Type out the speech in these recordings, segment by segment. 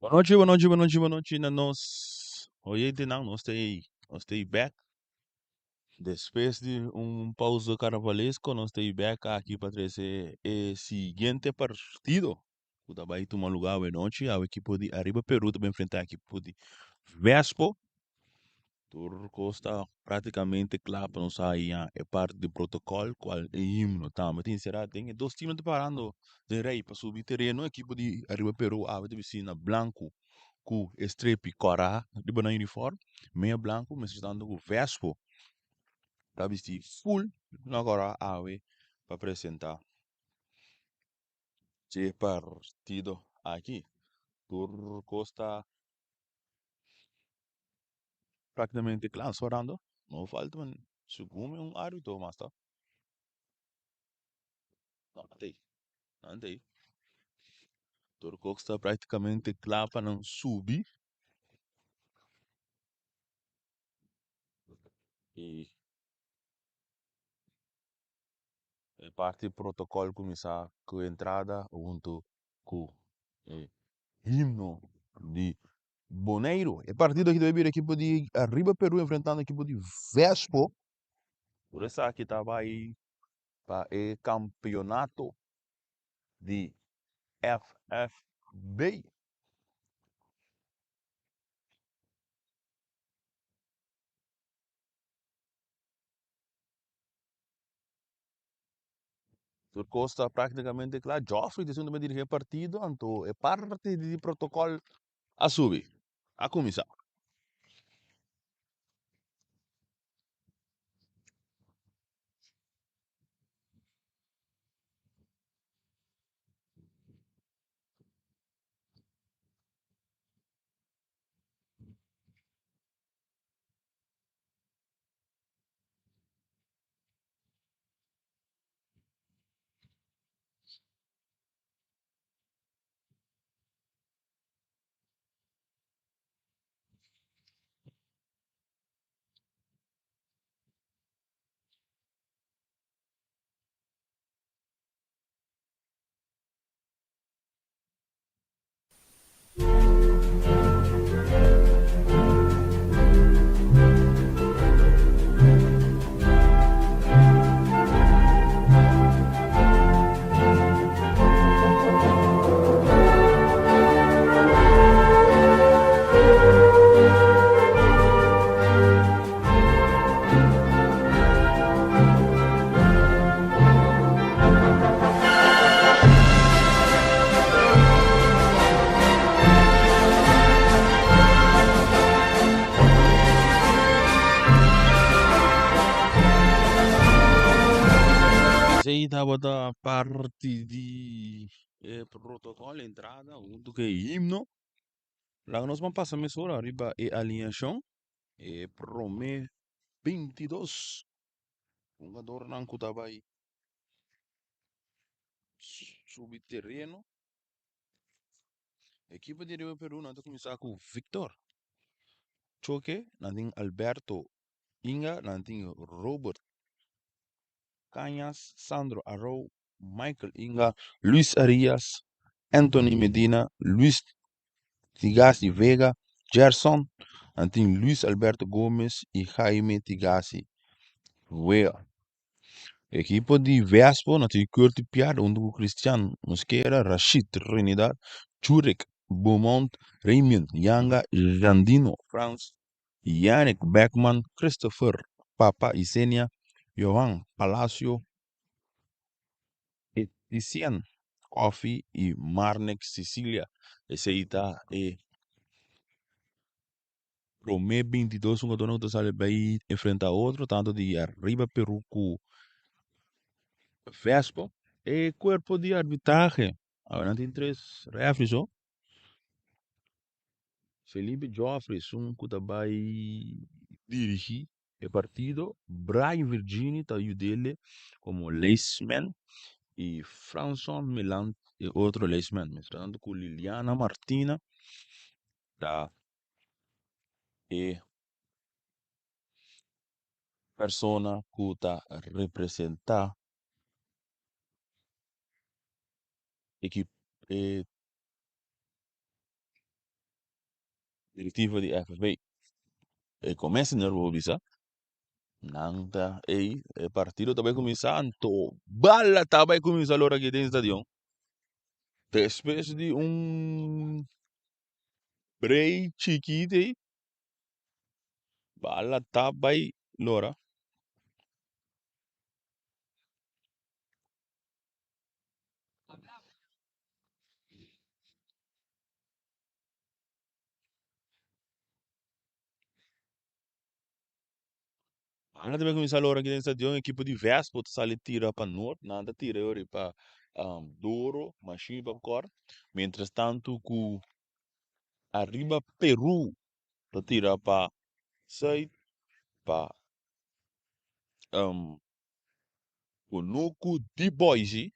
Bonochi, bonochi, bonochi, bonochi na nos oyentenan. Nos ta ei, nos ta ei bek. Despues di un pausa carnavalesco, nos ta ei bek aki pa trece e siguiente partido cu ta bay tuma lugar awe nochi. Awe ekipo di Ariba Peru ta bay enfrenta ekipo di Vespo. Tur kos ta práktikamente kla pa nos haya e parti di protokòl kual e himno tambe ta inserá den. E dos timnan ta parando den rei pa subi tereno. Ekipo di Ariba Peru awe ta bisti na blanku ku e strepi kòrá riba nan unifòrm, meya blanku, mientrastanto ku Vespo ta bisti ful na kòrá awe pa presentá dje partido aki. Tur kos ta. Práktikamente kla sparando. No falta un segun mi un árbitro mas ta. No, nan ta ei. Nan ta ei. Tur kos ta práktikamente kla pa nan subi. I e parti protokòl kuminsá ku entrada huntu ku e himno di Boneiru. E partido aki ta bai bira ekipo di Arriba Peru enfrentando ekipo di Vespo. Tur esaki ta bai pa e kampeonato di FFB. Tur kos ta práktikamente kla. Geoffrey ta esun ta bai dirigí e partido, anto e parti di protokòl a subi, a kuminsá. Esei tabata parti di e protocol entrada hunto ku e himno. Laga nos ban pasa mesora riba e alineashon. E prome 22 hungadornan ku ta bai subi tereno. Ekipo di Rio Peru nan ta kuminsá ku Victor Choque, nan tin Alberto Inga, nan tin Robert Cañas, Sandro Arou, Michael Inga, Luis Arias, Anthony Medina, Luis Tigasi Vega, Gerson, nan tin Luis Alberto Gomez i Jaime Tigasi Vega. Ekipo di Vespo nan tin Curty Piar huntu ku Cristian Mosquera, Rashid Trinidad, Jurek Beaumont, Raymond Yanga, Jandino Frans, Yannick Beckman, Christopher Papa Isenia, Johan Palacio, Etienne Coffie i Marnick Cecilia. Esei ta e promé 22 hungadónan ku ta sali bai enfrentá otro, tantu di Arriba Peru ku Vespo. E kuerpo di arbitrahe, awe nan tin tres rèfri so. Felipe Joffrey esun ku ta bai dirigí e partido, Brian Virgini ta yud'é komo linesman i Franson Milan e otro linesman. Mientrastanto ku Liliana Martina ta e persona ku ta representá ekip e. Direktiva di FFB. E commissioner bo bisa nan ta ey e partido ta bay cuminsa anto bala ta bay cuminsa lora aki den stadion despues di un break chikito ey bala ta bay lora. Nan ta bai kuminsá lora aki den stadion ekipo di Vespo ta sali tira pa Noord, nan ta tira yori pa Doro, Mashini pa Kòr, mientras tantu ku Ariba Peru ta tira pa Zuid pa Kunuku di Boise.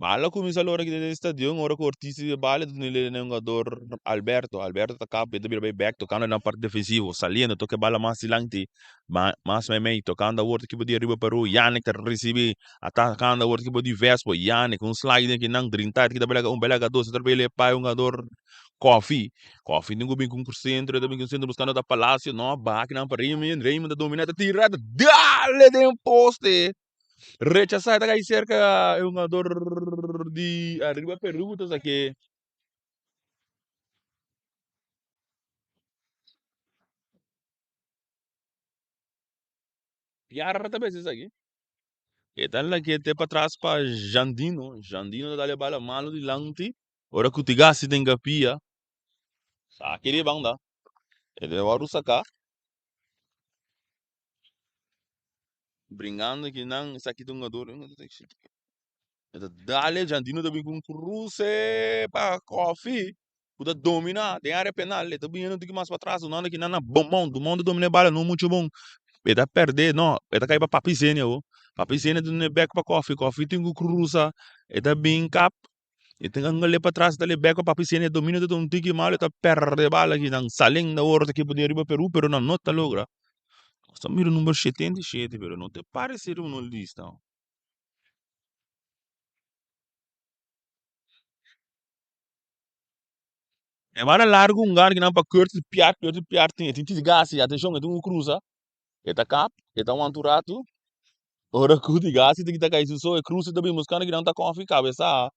Bala kuminsá lora aki den stadion ora ku Ortiz riba bala e ta duna e hungador Alberto. Alberto ta kap e ta bira bai bek tokando na parti defensivo saliendo toka e bala mas dilanti mas meimei tokando awor ta ekipo di Ariba Peru Yannick ta risibi atakando awor ta ekipo di Vespo Yannick un sliding akinan drinta e ta kita bela un bela dos e ta bela e pa e hungador Kofi Kofi tin ku bin ku un sentro e ta bin ku un sentro buskando ta Palacio no a baha akinan pa Raymond Raymond ta domina ta tira ta dale den poste. Rechasá e ta kai serka e hungador di Arriba Peru ta sake. Piar ta bes esaki. E ta lakete patras pa Jandino. Jandino ta dal e bala malo dilanti. Ora ku Tigasi den gapia. Sake di banda. E ta wòrdu saká. Bringando aki nan esaki ta un hungador e ta dale Jandino ta bin ku un kruse pa Kofi ku ta domina den area penal e ta bini un tiki mas patras dunando aki nan na Bomon Dumon ta domina e bala no mucho bon e ta perde no e ta kai pa Papi Zenia awo Papi Zenia ta duna e bek pa Kofi Kofi tin ku krusa e ta bin kap e ta ngale patras e ta leba bek pa Papi Zenia domina ta un tiki malo e ta perde bala aki nan Salen ta wor ta kiba di ariba Peru pero nan no ta logra. Nos ta mira number 77 pero no ta parece riba nos lista. E bala largo un gar kinan pa Curtis Piar, Curtis Piar tin e tin tisi gasi, atencion e tin un cruza, e ta kap, e ta wanta un ratu, ora cu di gasi ta kita kai su so, e cruza ta bin buscando kinan ta kofi cabeza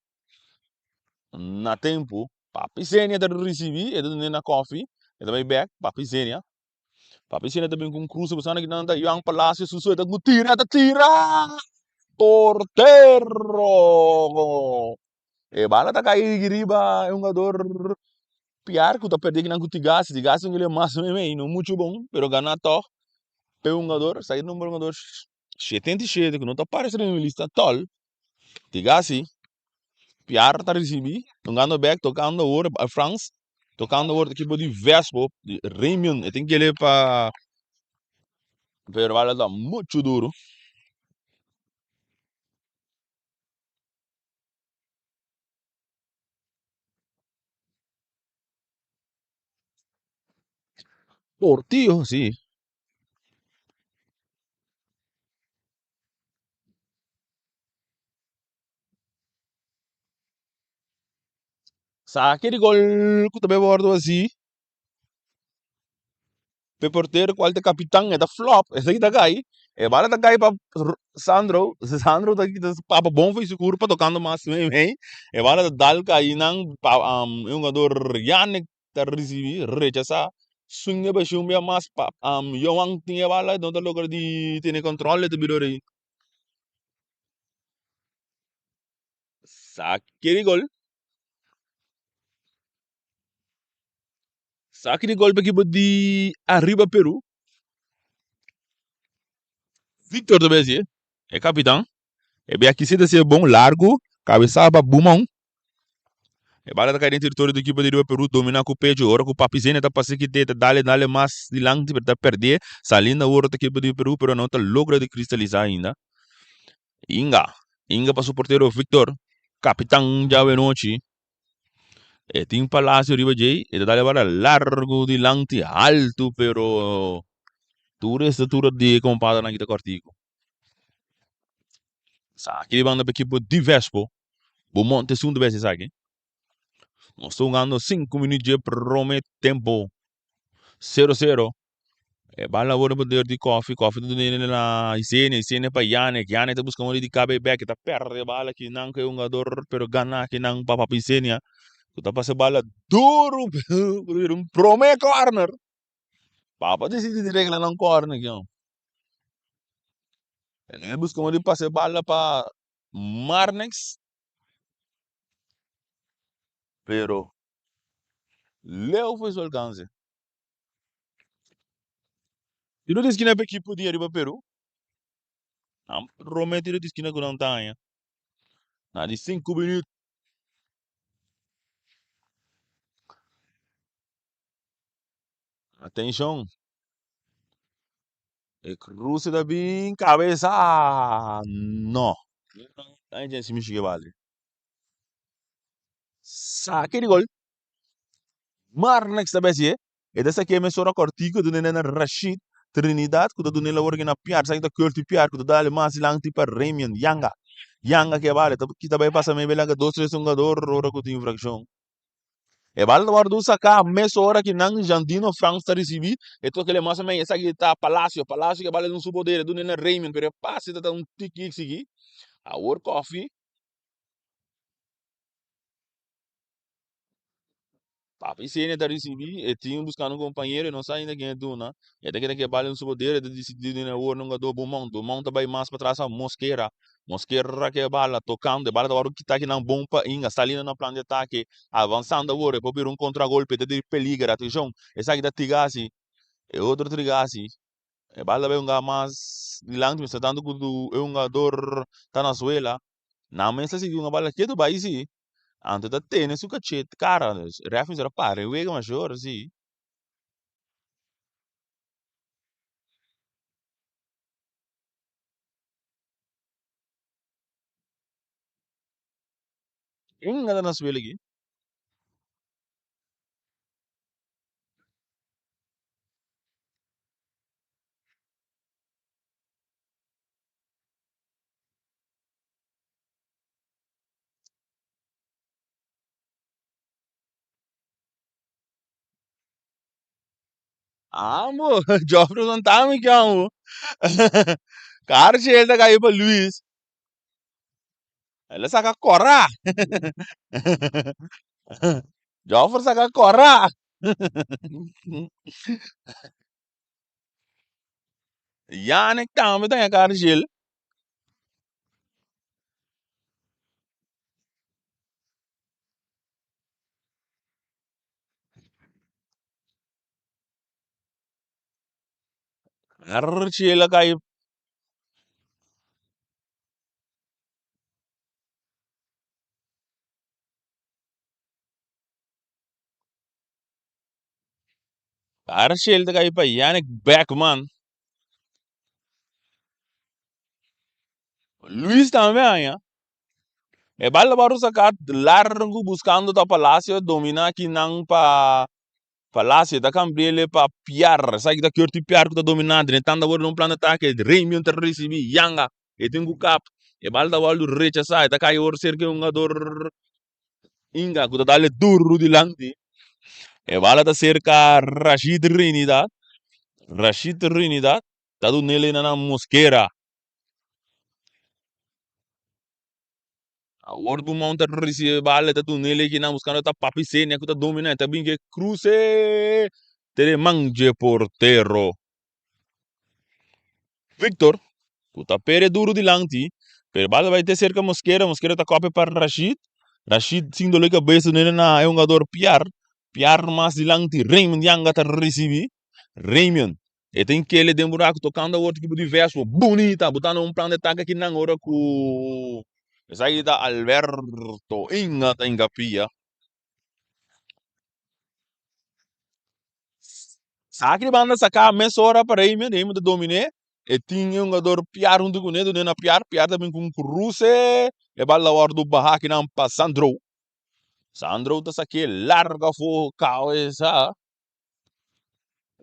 na tempo, Papi Zenia ta ricibi, e ta dune na kofi, e ta bay bek, Papi Zenia. Papi Sina ta bin ku un krus buscando kinan ta Juan Palacio su su ta ku tira ta tira portero e bala ta kai riba e hungador Piar ku ta perde kinan ku Tigasi Tigasi un mas meimei no mucho bon pero gana tog pe hungador sa e number hungador 77 ku no ta parece den mi lista tol Tigasi Piar ta ricibi, tocando bek, tocando awor pa Frans, tocando awor ekipo di Vespo, di Remion, e tin kere pa pero bala ta mucho duro. Portillo, si. Saki di gol ku ta bay wordo hasi p'e portero kual ta kapitan e ta flop esaki ta kai e bala ta kai pa Sandro Sandro ta kita papa bon for su kurpa tokando mas mei mei e bala ta dal kai nan pa e hungador Yannick ta risibi rechasa swing e bashi un bia mas pa Johan tin e bala no ta logra di tene control e ta bira ora Saki di gol. Saki di gol pa ekipo di Arriba Peru. Victor ta bay hacié, e capitan. E bay aki si ta hacié bon, largo, cabeza pa Bumon. E bala ta kai den territorio di ekipo di Arriba Peru, domina cu pecho. Ora cu Papi Zene ta pasa kite, ta dale, dale mas dilanti, pero ta perdé. Saliendo awor ta ekipo di Peru, pero no ta logra di cristaliza ainda. Inga, Inga pa su portero Victor, capitan djawe nochi. E tin Palacio riba djei, e ta dale bala largo dilanti, alto, pero tur e estatura di e compadrenan aki ta cortico. Esaki di banda pa ekipo di Vespo, Beaumont e segundo bes esaki. Nos ta hungando 5 minuut dje prome tempo. 0-0. E bala awor pa Dirty Coffee. Coffee ta duna na Isenia. Isenia pa Yannick. Yannick ta buska modo di kabe bek. E ta perde e bala kinan ku e hungador pero gana kinan pa Papi Isenia. Ku ta pasa e bala duru pero un prome corner. Papa disidi di regla nan corner kion. E buska modo di pasa e bala pa Marnix. Pero leu foi su alcanse. Tiro di eskina pa ekipo di Ariba Peru. Nan prome tiro di eskina ku nan ta haña. Na di 5 minuut. Atenshon. E cruce ta bin cabeza. No. Ay, gente, mi chique vale. Saque di gol. Marnex ta besi e ta saque mesora cortico dune na Rashid Trinidad ku ta dune labor na Piar. Saque ta Curti Piar ku ta dale mas dilanti pa Remian Yanga. Yanga ke vale ta kita bai pasa medio laga dos tres jugador ora ku tin infraccion. E bal ta wòrdu saká mesora ki nan Jandino Frans ta risibí. E toke le mas o menos esaki ta Palacio. Palacio ke bal den su poder e duna na Raymond pero e pase ta ta un tiki sigui. Awor Koffie. Papi Senia ta risibí, e tin buskando un kompañero, e no sa ainda ken e duna. E ta keda ke bal den su poder, e ta disidí duna awor na un gadó Beaumont. Beaumont ta bai mas patras pa Mosquera. Mosquera ke bala tokando, e bala ta wòrdu kita kinan bon pa Inga. Saliendo na plan di atake, avansando awor, e por bira un kontragolpe, e ta di peliger. Atenshon, esaki ta Tigasi, e otro Trigasi. E bala ta bai hunga mas dilanti, mester tantu ku e hungador ta na suela. Nan mes ta sigui hunga bala ketu bai si. Anto ta tene su cachet cara. Ref mester a para e wega masha ora si. Ken ta na suela aki? Amo, Joffrey Santami ke amo. Karchi el ta kai pa Luis. El a saka kora. Joffrey saka kora. Yannick tambe ta karchi el. Archie la kai. Archie ta kai pa Yannick Beckman. Luis tambe haña. E bal ta wòrdu saká largu buskando ta Palacio dominá kinan pa Palacio ta kambi'el pa Piar. Esaki ta Curti Piar ku ta dominá den e tanda wòrdu un plan di atake. Remion ta risibí Yanga e tin ku kap. E bal ta wòrdu rechasá e ta kai awor serka e hungador Inga ku ta dal e duru dilanti. E bala ta serka Rashid Trinidad. Rashid Trinidad ta dun'el na Mosquera. Awor Dumont ta ricibe bala e ta dun'el e kinan buscando ta Papi Senia cu ta domina e ta bin ke cruce te den man dje portero Victor cu ta pere duro dilanti pero bala ta bay te cerca Mosquera, Mosquera ta copia pa Rashid, Rashid sin dole cabeza dun'el na e hungador Piar, Piar mas dilanti Raymond Yanga ta ricibi, Raymond E tin kele den buraku tokando awor tipo di verso bunita botando un plan de atake aki nan ora ku esaki ta Alberto Inga ta hinka pia. Saki di banda saka mesora pa Raymond, Raymond ta dominé e tin e hungador Piar huntu kuné dun'é na Piar, Piar ta bin ku un kruse e bal ta wòrdu baha aki nan pa Sandro. Sandro ta sak'é largu afó kabesa.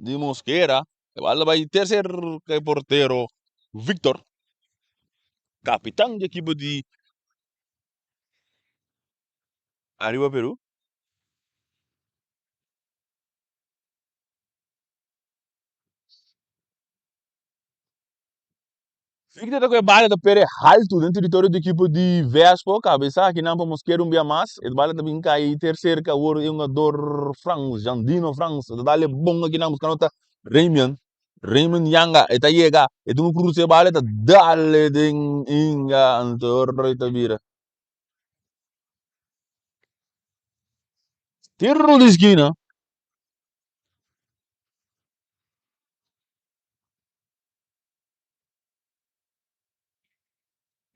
Di Mosquera, e bal ta bai tercer portero Victor, capitan di ekipo di Arriba Peru. Victor ta ku e bala ta pere haltu den teritorio di ekipo di Vespo. Kabesa akinan pa Mosquera un bia mas. E bala ta bin kai ter serka awor e hungador Frans, Jandino Frans. Ta dal e bon akinan buskando ta Raymond. Raymond Yanga e ta yega, e tin ku krusa e bala e ta dal e den inga anto e ta bira. Tiro di skina.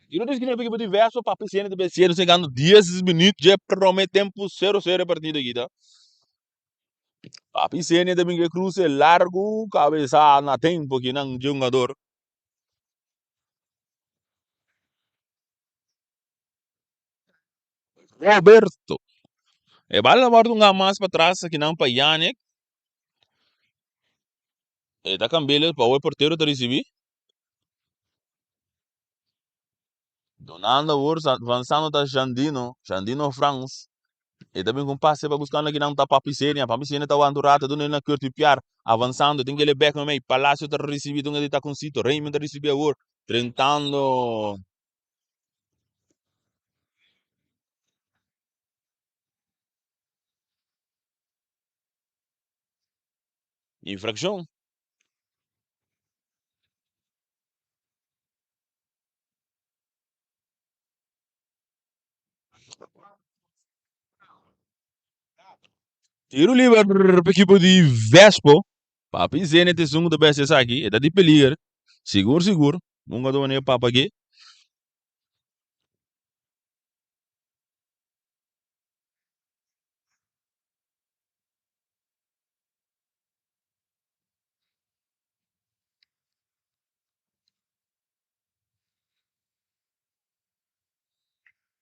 Tiro di skina ekipo di Vespo Papi Siena ta besiendo segando 10 minuut dje prome tempo 0-0 e partido aki ta. Papi Siena ta bin ke cruce largo cabeza na tempo kinan dje hungador. Roberto. E bala wòrdu un mas patras akinan pa Yannick. E ta kambia pa e portero ta risibí. Donando awor avanzando ta Jandino, Jandino Frans. E ta bin ku un pase pa buskando akinan ta Papi Senia. Papi Senia ta wanta un rato duna na Curti Piar. Avanzando tin kele bek mei. Palacio ta risibí duna di Taconcito. Raymond ta risibí awor. Drentando. Infraccion. Tiro liber pa ekipo di Vespo. Papi Zenit esun ku ta besti esaki, e ta di peliger. Sigur sigur. Nunka ta wanneer papa ke.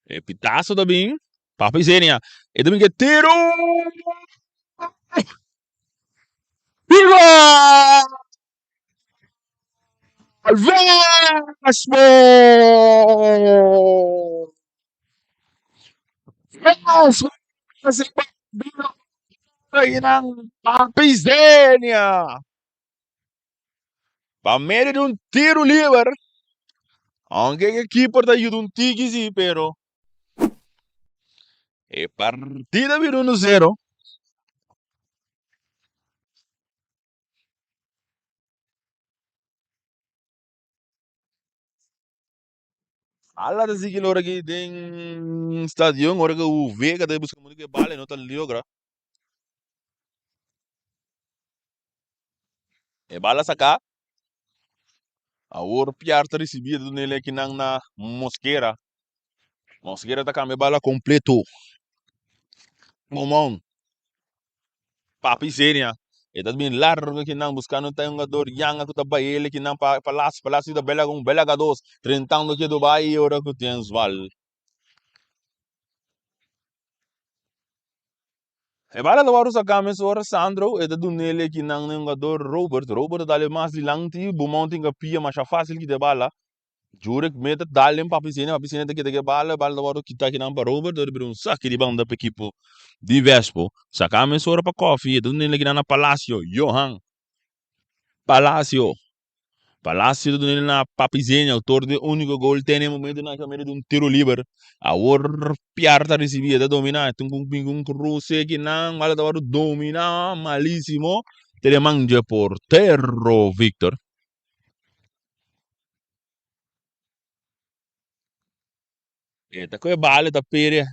E pitazo ta bin. Papi Zenia. E ta bin ke tiro. Gol! Vespo! Vespo! Papi Zenia! Pa medio di un tiro liber, aunke e keeper ta yuda un tiki si, pero e partida bira 1-0. Ala ta sigui lora aki den stadion ora ku Vega ta buska mucho ku e bala e no ta logra. E bala saka. Awor Piar ta risibi e dunel akinan na Mosquera. Mosquera ta kambia e bala kompleto. Momon. Papi Senia. E ta bin largo akinan buskando ta un jugador Yanga ku ta bai el akinan pa Palacio. Palacio ta bela un bela gados. Trentando ke Dubai ora ku tin Sval. E bala ta wòrdu saká mesora Sandro e ta dun'el ekinan na e hungador Robert. Robert ta dal e mas dilanti, Bumon tin ka pia masha fásil kita e bala. Jurek me ta dal den Papi Senia, Papi Senia ta kita e bala, e bala ta wòrdu kita akinan pa Robert, ora bira un saki di banda pa ekipo di Vespo. Saká mesora pa Koffie, e ta dun'el ekinan na Palacio, Johan Palacio. Palacio ta dun'el na Papi Zenia, autor di e unico gol te na e momento nan a medio di un tiro liber. Awor Piar ta ricibi, e ta domina, e tin cu bin cu un cruce akinan, bala ta wòrdu domina malisimo te den man dje portero Victor. E ta coge bala, e ta pere.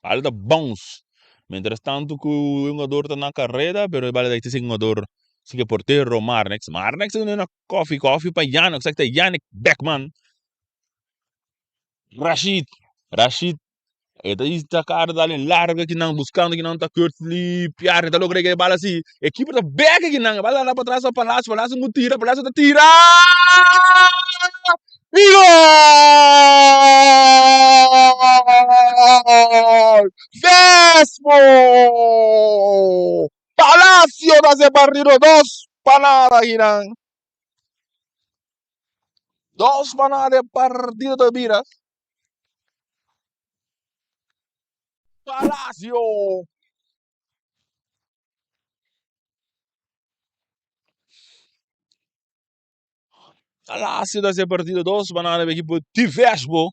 Bala ta bounce. Mientras tanto cu e hungador ta na carrera, pero e bala ta sin hungador, sin e portero Marnix. Marnix ta duna na Koffie, Koffie pa Yannick, sa ta Yannick Beckman. Rashid, Rashid, e ta ista cara dale larga kinan, buscando kinan ta Kurtley Piar, e ta logra e bala si. E keeper ta bek kinan, e bala pa atras pa Palacio, Palacio mu tira, Palacio ta tira! Gol! Vespo! Palacio ta hace partido 2-0 akinan. 2-0 e partido ta bira. Palacio! Palacio ta hasi e partido dos pa nada pa ekipo di Vesbo.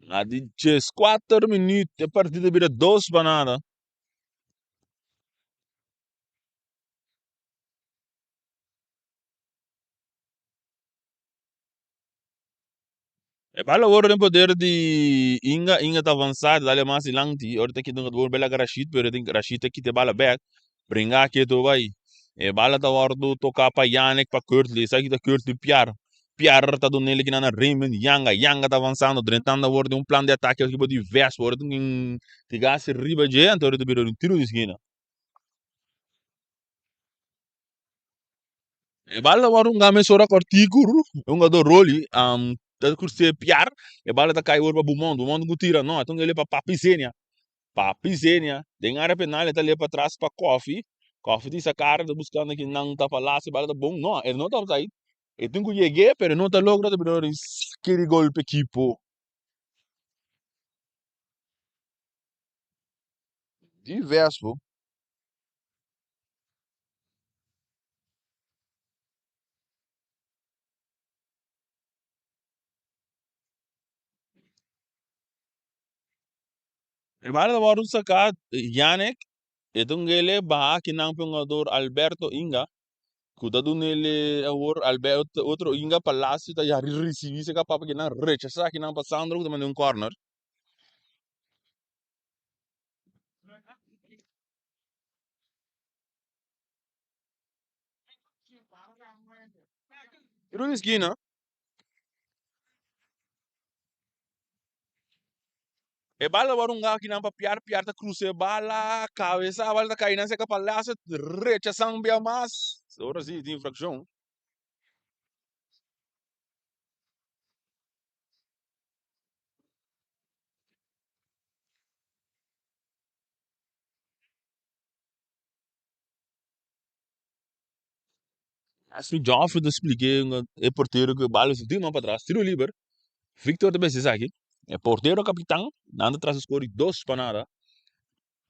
Na di 14 minuut e partido bira dos pa nada. E bala worde den poder di Inga, Inga ta avansa, ta dale mas dilanti, ora ta kita un gol bela Rashid, pero tin Rashid ta kita e bala bek, bringa ketu bai. E bala ta wordo toka pa Yannick pa Kurtley, esaki ta Kurtley Piar, Piar ta duna el kinan na Raymond Yanga, Yanga ta avansando, drentando awor den un plan di atake riba di Vespo, ora tin tigasi riba dje, anto ora ta bira un tiro di skina. E bala ta wòrdu hunga mesora kòrtiku, e hungadó Rolly ta krus'é piar, e bala ta kai wòrdu pa Bumon, Bumon ku tira no, e ta hunga el'e pa Papi Zenia, Papi Zenia den área penal e ta leba patras pa Kòfi, Kòfi ta hisa kara ta buskando kinan ta falasi, e bala ta bon, no, e no ta offside, e tin ku yeg'é pero e no ta logra ta bira un saki di gol pa ekipo di Vespo. E bala ta wòrdu saká Yannick e ta un gele baha kinan pa e hungador Alberto Inga ku ta duna el awor Alberto otro Inga Palacio ta yari risibí seka papa kinan rechasá kinan pa Sandro ku ta manda un kòrner. Tiro di skina. E bala wòrdu un gaki nan pa Piar, Piar ta krusa e bala, kabesa, bala ta kai nan seka Palacio, rechasan bia mas. Ora si tin infrakshon. Ashley Joffrey ta spliké e portero ku e bala su tin man patras, tiro liber. Victor ta bisa esaki. E portero kapitan, nan ta tras e skor di dos pa nada.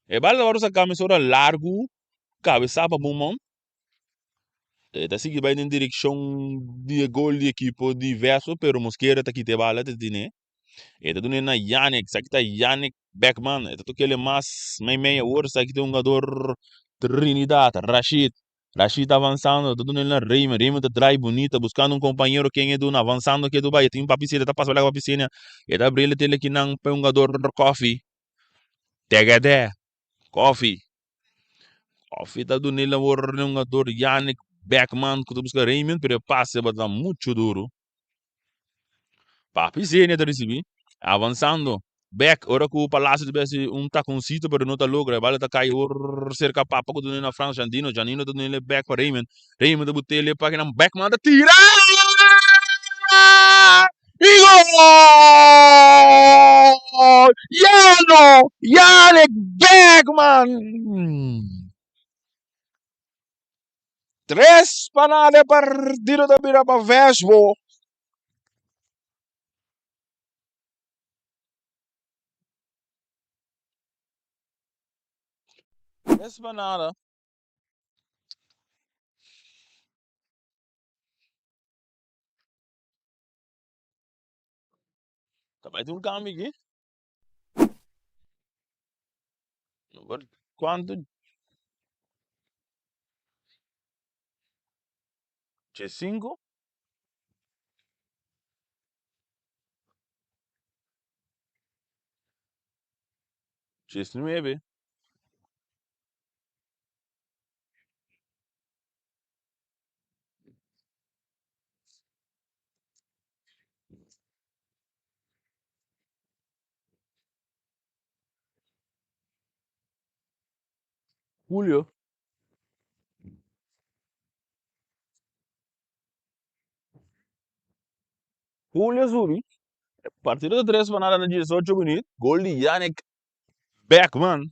E bala ta wòrdu saká mesora largu, kabesá pa Beaumont. E ta sigui bai den direkshon di e gol di ekipo di Verso, pero Mosquera ta kita e bala, ta tene. E ta dun'é na Yannick, esaki ta Yannick Beckman, e ta toca el mas meimei awor, esaki ta un hungador Trinidad, Rashid, Rashid avansando, ta dun'é na Raymond, Raymond ta draai bunita, buscando un compañero ken e duna, avansando ke bai, e tin Papi Senia, ta pasa laga Papi Senia, e ta abri el tele kinan pa e hungador Koffie, Tegede, Koffie, Koffie ta dun'é awor na hungador Yannick Beckman ku ta busca Raymond, pero e pase tabata mucho duro. Papi Zenia ta ricibi, avansando bek ora cu Palacio ta besi un taconcito pero no ta logra, e bala ta cay or cerca Papa cu ta duna na Frans Jandino, Jandino ta dunele bek pa Raymond, Raymond ta butele pa kinan Beckman ta tira y gol! Yano! Yannick Beckman! Tres pa nada e partido ta bira pa Vesbo. Tres pa nada. Ta bai tin un cambio aki. Number cuanto? 15. 19. Julio. Julio subi. Partido ta tres pa nada na 18 minuut. Gol di Yannick Beckman.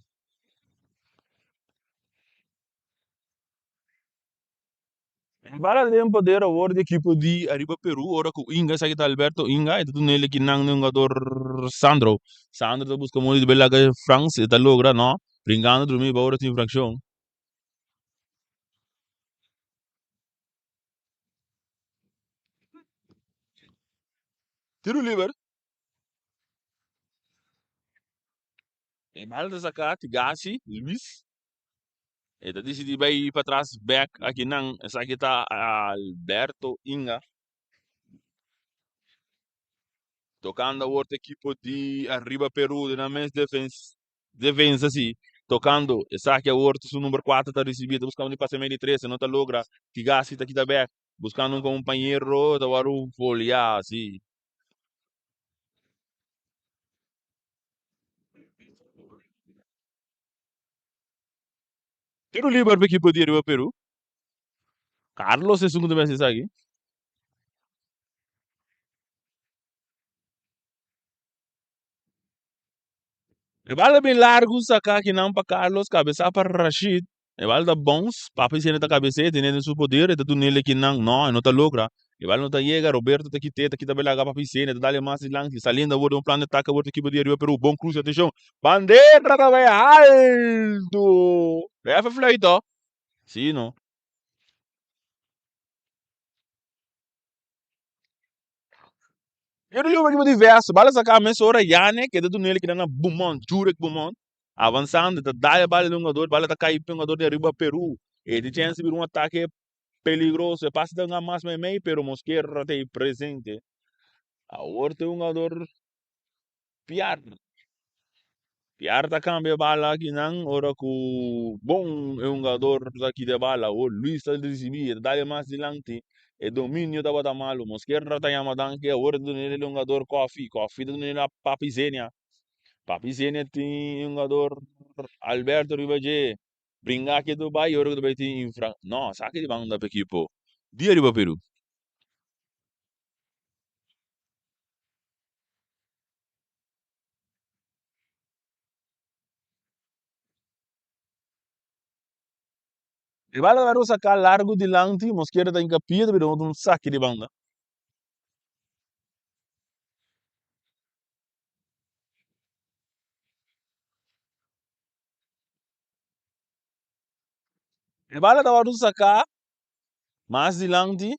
Bala den poder awor di ekipo di Ariba Peru ora ku Inga esaki ta Alberto Inga e ta duna el ekinan na hungador Sandro. Sandro ta buska modo di belaga Frans e ta logra no. Brincando drumi bou di infraccion. Tiro liber. E bal ta saca Tigasi, Luis. E ta dicidi bay patras bek akinan. Esaki ta Alberto Inga. Tocando awor ta equipo di Arriba Peru den nan mes defensa. Defensa si. Tocando esaki awor ta su number 4 ta ricibi. Ta buscando di pasa medio di 3. E no ta logra. Tigasi ta kita bek. Buscando un compañero. Ta wòrdu volea si. Tiro liber pa equipo di Arriba Peru. Carlos esun ku ta mester esaki. E bal ta bin largu saka akinan pa Carlos, kabesá pa Rashid. E bal ta bounce, Papi Siena ta kabes'é, tene den su poder, e ta dun'el akinan. No, e no ta logra. E bal no ta yega, Roberto ta kit'é, ta kita belaga Papi Siena, ta dal e mas dilanti. Saliendo awor den un plan di atake awor ta ekipo di Arriba Peru. Bon krus, atenshon! Bandera ta bai altu! Ref a fluit, Sí, no. Yo no equipo diverso. Bala saca mesora Yannick, e ta dunele keda na Beaumont, Jurek Beaumont. Avanzando, ta daya bala di un jugador, bala ta cai pa un jugador di arriba Peru. E tin chance bira un ataque peligroso. E pase ta nga mas meimei, pero Mosquera ta presente. Awor ta un jugador Piar. Piar ta cambia bala akinan ora cu bon e hungador ta kita bala. Awor Luis ta ricibi, e ta dale mas dilanti. E dominio tabata malo. Mosquera ta yama danki. Awor e ta duna el hungador Kofi. Kofi ta duna el a Papi Zenia. Papi Zenia tin e hungador Alberto riba dje. Bringa aki ta bay ora cu ta bay tin infra. No, esaki di banda pa ekipo di ariba Peru. E bala ta saca largo dilanti, Mosquera ta hinca pia ta bira un saki di banda. E bala tabata saca mas dilanti,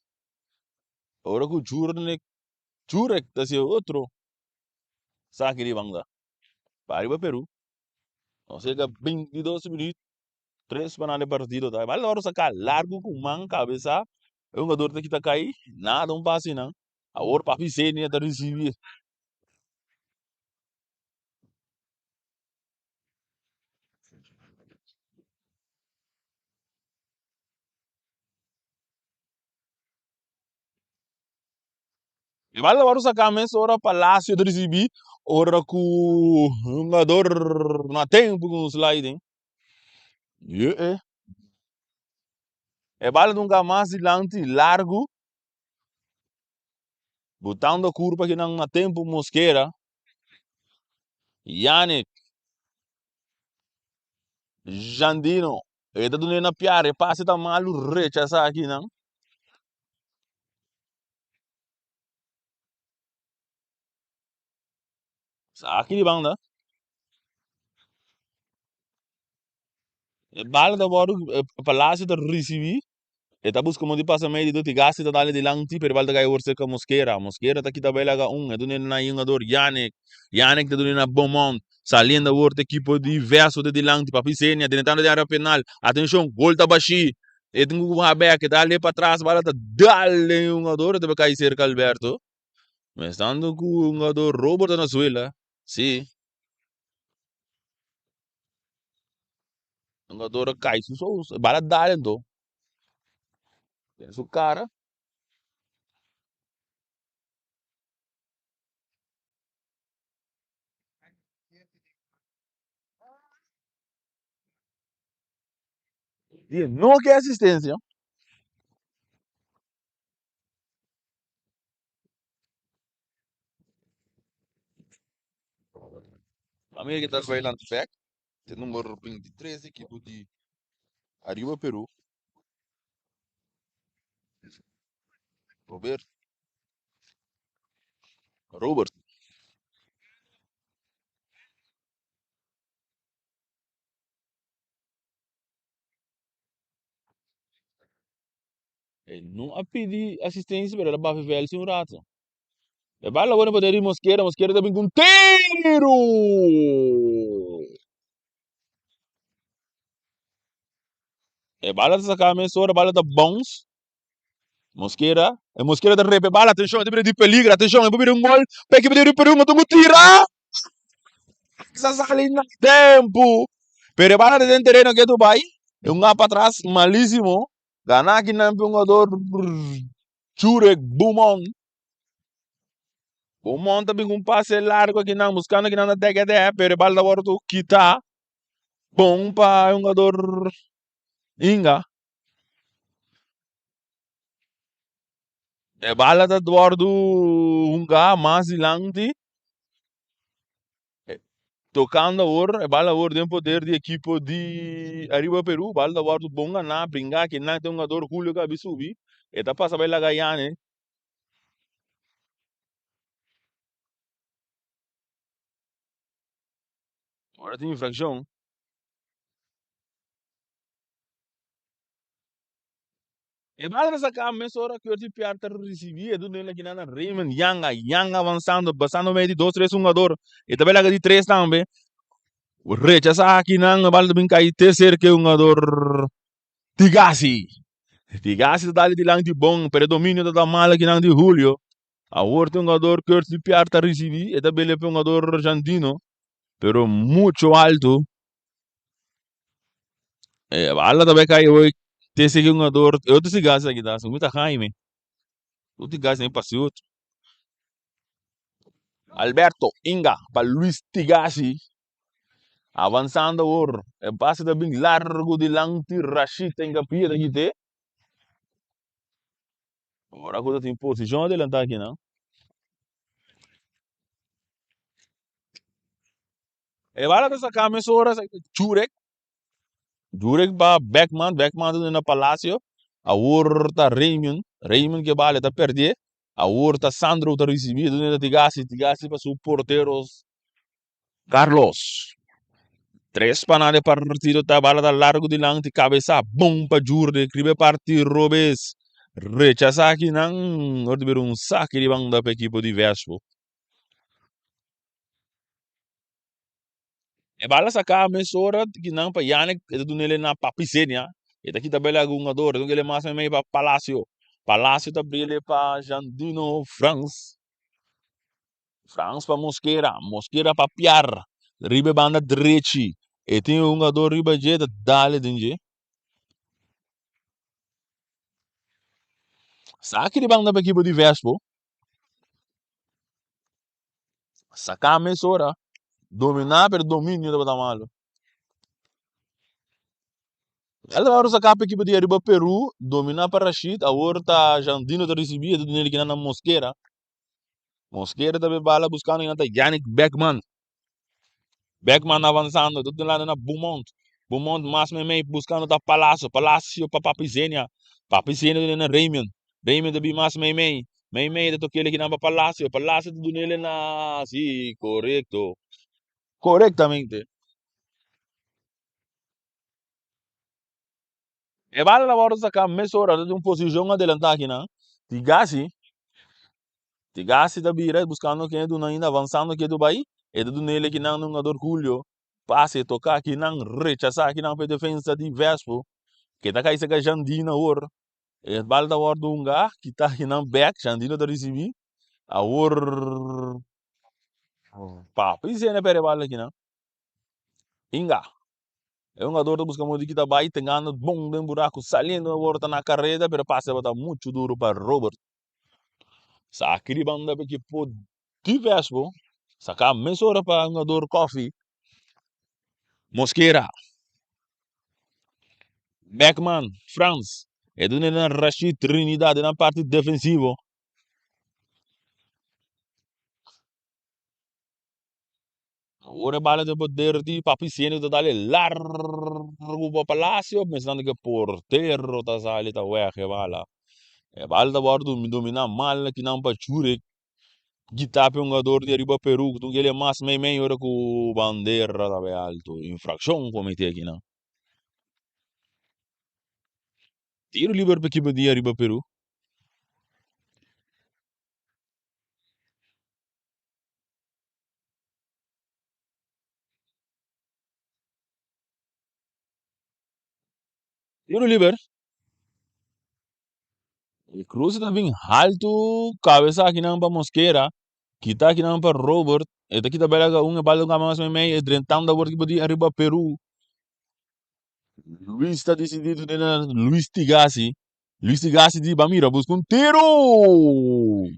ora cu Jurnek Jurek ta haci otro saki di banda pa ariba Peru. Nos yega 22 minuut, 3 pa nan e partido ta. E bala tabata saca largo cu man cabeza, e hungador ta kita cay, nada un pase nan. Awor Papi Zenia ta ricibi. E bala wòrdu saká mesora Palacio ta risibí ora ku hungador na tempu ku un sliding. Ye-e. E bala nunka mas dilanti largu botando kurpa kinan na tempu Mosquera. Yannick Jandino e ta dun'é na piar e pase ta malu rechasá akinan. Aki di banda. E bala ta wòrdu Palacio ta risibí. E ta buska modo di pasa medio di doti gasi ta dale dilanti pero e bal ta kai awor serka Mosquera. Mosquera ta kita bai laga un e dun'e na hungador Yannick. Yannick ta dun'e na Beaumont. Saliendo awor ta ekipo di Verso ta dilanti. Papi Zenia drentando den area penal. Atencion gol ta bashi. E tin ku baha bek e dale patras bala ta dal den e hungador e ta bai kai serka Alberto. Mestando ku hungador Robert ta na suela. Si. Hungador a kai su so bala dal anto den su kara. Di no ke asistencia. Amir ta bay lanta bek. E number 23 ekipo di Ariba Peru. Robert. Robert. E no a pidi asistencia pero el a bafi veld si un rato. E bala awor na poder di Mosquera, Mosquera ta bin cu un tiro! E bala ta saca mesora, bala ta bounce. Mosquera, e Mosquera ta repe bala, atencion, e ta bira di peligro, atencion, e por bira un gol pa ekipo di Peru, ma ta tira! Sa sali na tempo. Pero e bala ta den tereno ke Dubai, e un gap atras malisimo. Gana aki nan pe un jugador Jurek Beaumont. Beaumont ta bin ku un pase largo aki nan buskando aki nan ta deke de, pero e bala ta wordo kita bon pa e jugador Inga. E bala ta wordo hunga mas dilanti. Tocando awor, e bala awor den poder di ekipo di Ariba Peru. Bala ta wordo bon ganá, bringa aki nan ta e hungador Julio ku a subi. E ta pasa bai laga Yane. Ora tin infraccion. E bala ta saká mesora ku Yordi Piar ta risibí e dunel aki nan na Raymond Yanga. Yanga avansando, basando medio di dos tres hungador. E ta bai laga di tres tambe. Rechasá aki nan, e bala ta bin kai te serka e hungador Tigasi. Tigasi ta dal dilanti bon, pero e dominio ta ta mal aki nan di Julio. Awor te hungador Curtis Piar ta risibí, e ta bele pa e hungador Jandino, pero mucho alto. E bala ta bai kai hoy te sigi hungador e otro sigas aki ta mi ta Jaime otro sigas mi pasi otro Alberto Inga pa Luis Tigasi avansando awor e pase ta bin largo dilanti Rashid ta hinka pia ta kite ora ku ta tin posishon adelanta aki nan. E bala ta saká mesora Jurek. Jurek pa Beckman, Beckman ta na Palacio. Awor ta Raymond, Raymond ke bala ta perdé. Awor ta Sandro ta risibí, ta duna Tigasi, Tigasi pa su portero Carlos. Tres pa nada e partido ta bala ta largo dilanti, kabesa bon pa Jurek riba e parti robes. Rechasá akinan, ora ta bira un saki di banda pa ekipo di Vespo. E bala saká mesora ki nan pa Yannick e ta duna el na Papi Zenia. E ta kita bel algun hungador. E ta duna mas meimei pa Palacio. Palacio ta bri el pa Jandino Frans. Frans pa Mosquera. Mosquera pa Piar. Riba e banda drechi. E tin un hungador riba dje ta dale den dje. Saki di banda pa ekipo di Vespo. Saká mesora, dominá pero dominio tabata malo. El tabata saká pa ekipo di Ariba Peru, dominá pa Rashid, awor ta Jandino ta risibí, e ta dun'el kinan na Mosquera. Mosquera ta be bala buskando kinan ta Yannick Beckman. Beckman avansando, ta dunando na Beaumont. Beaumont mas meimei buskando ta Palacio, Palacio pa Papi Zenia. Papi Zenia ta duna na Raymond. Raymond ta bin mas meimei. Meimei ta toke kinan pa Palacio. Palacio ta dunele na, si, korekto. Korektamente. E bala ta wòrdu saká mesora ta den un posishon adelantá akinan. Tigasi, Tigasi ta bira buskando ken e duna ainda avansando ke Dubai. E ta duna el akinan na hungador Julio. Pase toká akinan, rechasá akinan pa e defensa di Vespo. Ke ta kai seka Jandino awor. E bala ta wòrdu hungá, kita akinan bèk, Jandino ta risibí. Awor Papi Zena pèrdè e bala akinan. Inga. E hungador ta buska modo di kita bai, tengando bon den buraku, saliendo awor ta na kareda, pero pase tabata muchu duru pa Robert. Saki di banda pa ekipo di Vespo, saka mesora pa hungador Koffie. Mosquera, Beckman, Frans, e duna na Rashid Trinidad den nan parti defensivo. Ora e bala ta poder di Papi Siendo ta dale largu pa Palacio, pensando ke portero ta sali ta weg e bala. E bala ta wòrdu dominá mal kinan pa Jurek gita pa e hungador di ariba Peru ku tun kele mas mei mei ora ku bandera ta bai alto. Infrakshon kometí akinan. Tiro liber pa ekipo di Ariba Peru. Tiro liber. E cruce ta bin haltu, cabeza akinan pa Mosquera, kita akinan pa Robert, e ta kita bela un e bal ta mas meimei, e drentando awor ekipo di Ariba Peru. Luis ta disidí di na Luis Tigasi. Luis Tigasi di ba mira busca un tiro.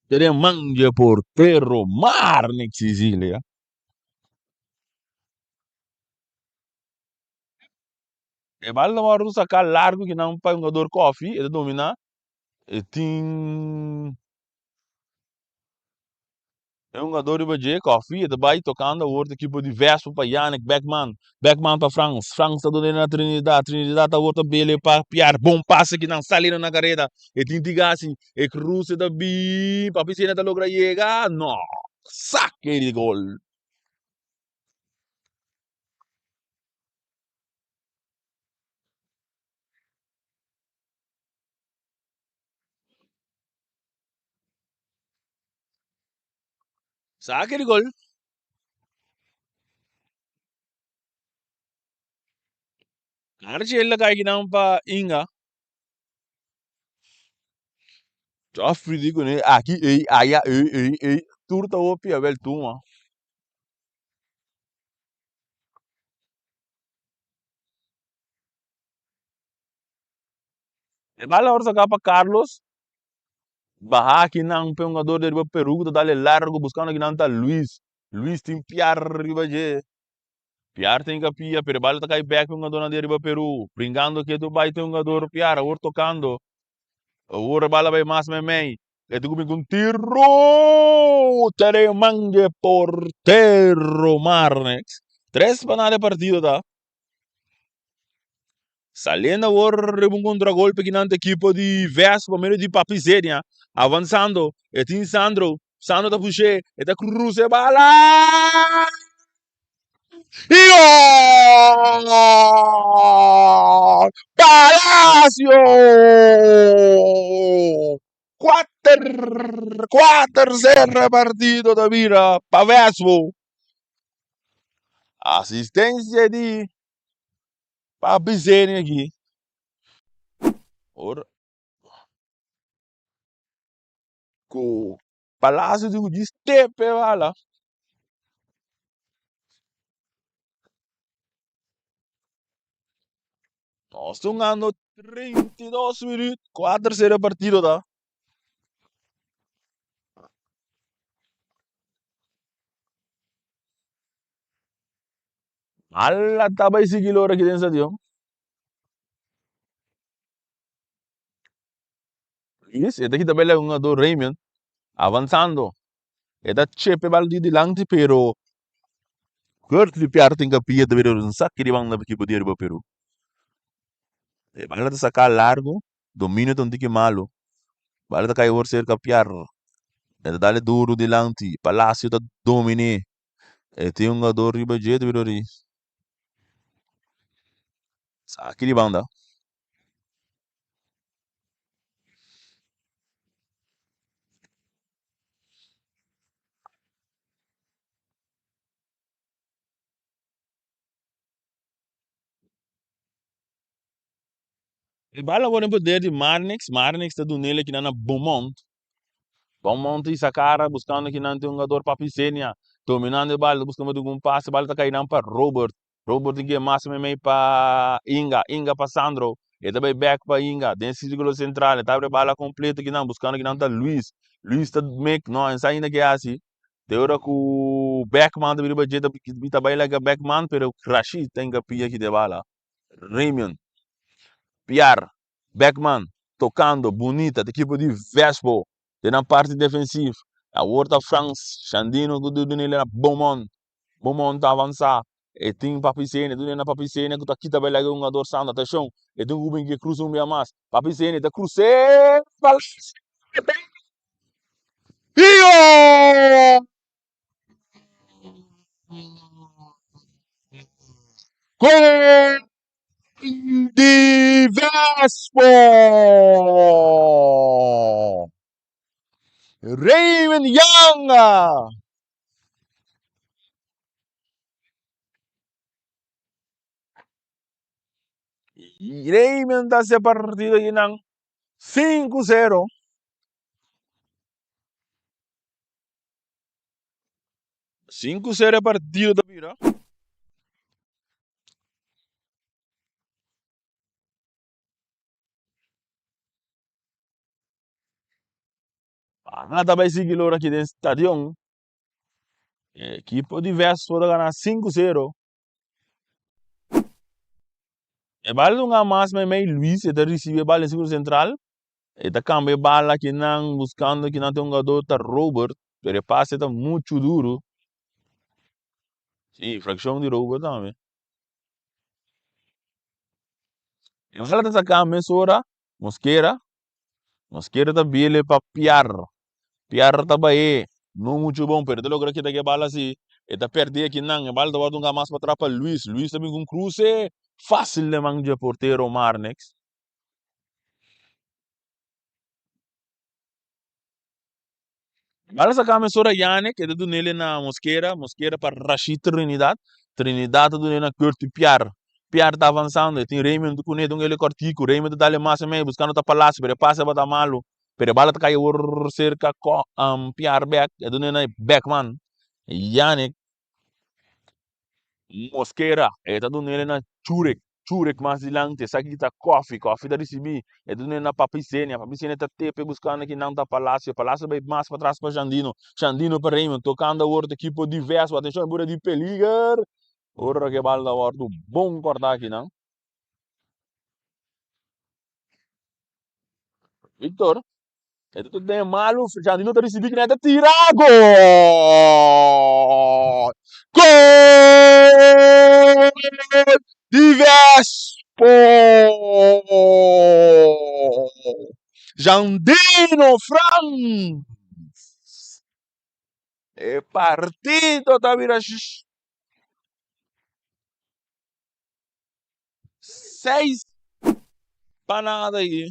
Tere man dje portero Marnix Sicilia. E bal ta wòrdu saká largu kinan pa e hungador Kofi, e ta dominá, e tin e hungador riba dje, Kofi, e ta bai tokando awor ta ekipo di Vespo pa Yannick Beckman, Beckman pa Frans, Frans ta duna na Trinidad, Trinidad awor ta bele pa Pierre, bon pase kinan sali na kareda, e tin Tigasi, e kruse ta bin, Papi Sena ta logra yega, no, sake di gol. Sake di gol. Archie la kai kinan pa Inga. Joffrey di kuné aki ei aya ei ei ei tur ta hopi abel tuma. E bal awor saká pa Carlos. Baha akinan pa e hungador di riba Peru ku ta dal e largu buskando akinan ta Luis. Luis tin piar riba dje. Piar tin kapia pero e bal ta kai bek pa e hungadornan di riba Peru. Bringando ketu bai ta e hungador Piar awor tokando. Awor e bal a bai mas meimei. E ta kuminsá ku un tiro! Tereman dje portero Marnix. Tres pa nada e partido ta. Saliendo awor riba un contragolpe ki nan ta ekipo di Ves pa medio di Papi Zenia. Avanzando, e tin Sandro. Sandro ta push'é, e ta cruza e bala! I gol! Palacio! Kuater, kuater sero e partido ta bira pa Vespo. Asistencia di Papi Zeni aki. Ora ku Palacio di ku djis tepe bala. Nos ta hungando 32 minuut, 4-0 e partido ta. Ala ta bai sigui lora aki den stadion. Luis, e ta kita bel hungador Raymond, avanzando. E ta chepe bal di dilanti, pero Kurtley Piar tin kapia ta bira un saki di banda pa ekipo di Aruba Peru. E bala ta saka largo, dominio ta un tiki malo. Bala ta kai awor serka Piar. E ta dale duro dilanti, Palacio ta domine. E tin hungador riba dje ta bira ori. Saki di banda. E bala awor den poder di Marnix. Marnix ta dun'el akinan na Beaumont. Beaumont ta hisa kara buskando akinan tin hungador Papi Zenia. Dominando e bala ta buska pa duna un pase. Bala ta kai nan pa Robert. Robert tin ke mas meimei pa Inga. Inga pa Sandro. E ta bai bek pa Inga den sirkulo sentral. E ta abri bala kompleto akinan buskando akinan ta Luis. Luis ta mek no ensa ainda ke hasi. Te ora ku Beckman ta bini riba dje ta bai laga Beckman pero Rashid ta hinka pia kita e bala. Remion, Piar, Beckman tocando bunita ta ekipo di Vespo den nan parti defensiv. Awor ta Frans Shandino ku duna el na Beaumont. Beaumont ta avansa e tin Papi Sene duna na Papi Sene ku ta kita bai laga e hungador Sandro. Atenshon e tin ku bin ke krusa un bia mas. Papi Sene ta krus'é pa Gol! Gol! Di Vespo! Raymond Young! Raymond ta haci partido akinan 5-0. 5-0 e partido ta bira. Pana ta bai sigui lora aki den stadion. Ekipo di Vespo ta gana 5-0. E bal dunga mas meimei Luis e ta ricibi e bal den círculo central. E ta cambia e bal akinan buscando kinan ta e hungador ta Robert pero e pase ta mucho duro. Si, infraccion di Robert tambe. E bala ta saca mesora Mosquera. Mosquera ta bele pa Piar. Piar ta bae no mucho bon pero e ta logra kita ke bala si. E ta perde akinan. E bala ta wòrdu hunga mas patras pa Luis. Luis ta bin ku un kruse fácil den man dje portero Marnix. Bala saca mesora Yannick, e ta dunele na Mosquera, Mosquera pa Rashid Trinidad, Trinidad ta dunele na Curty Piar, Piar ta avanzando, e tin Raymond cune, dun ele cortico, Raymond ta dale mas en medio, buscando ta Palacio, pero e pase tabata malo, pero e bala ta cay awor cerca Piar bek, e dunele na Beckman, Yannick. Mosquera, e ta dunele na Churek, Churek mas dilanti, esaki ta Koffie, Koffie ta ricibi, e ta dunele na Papi Zenia, Papi Zenia ta tepe buscando kinan ta Palacio, Palacio bay mas patras pa Jandino, Jandino pa Raymond, tocando awor ta equipo di Vespo, atencion e bura di peliger, ora ke bal ta wordo bon corta akinan. Victor. E ta den malu, Jandino ta ricibi kina e ta tira gol! Gol di Vespo! Jandino Frans! E partido ta bira 6 pa nada ayi.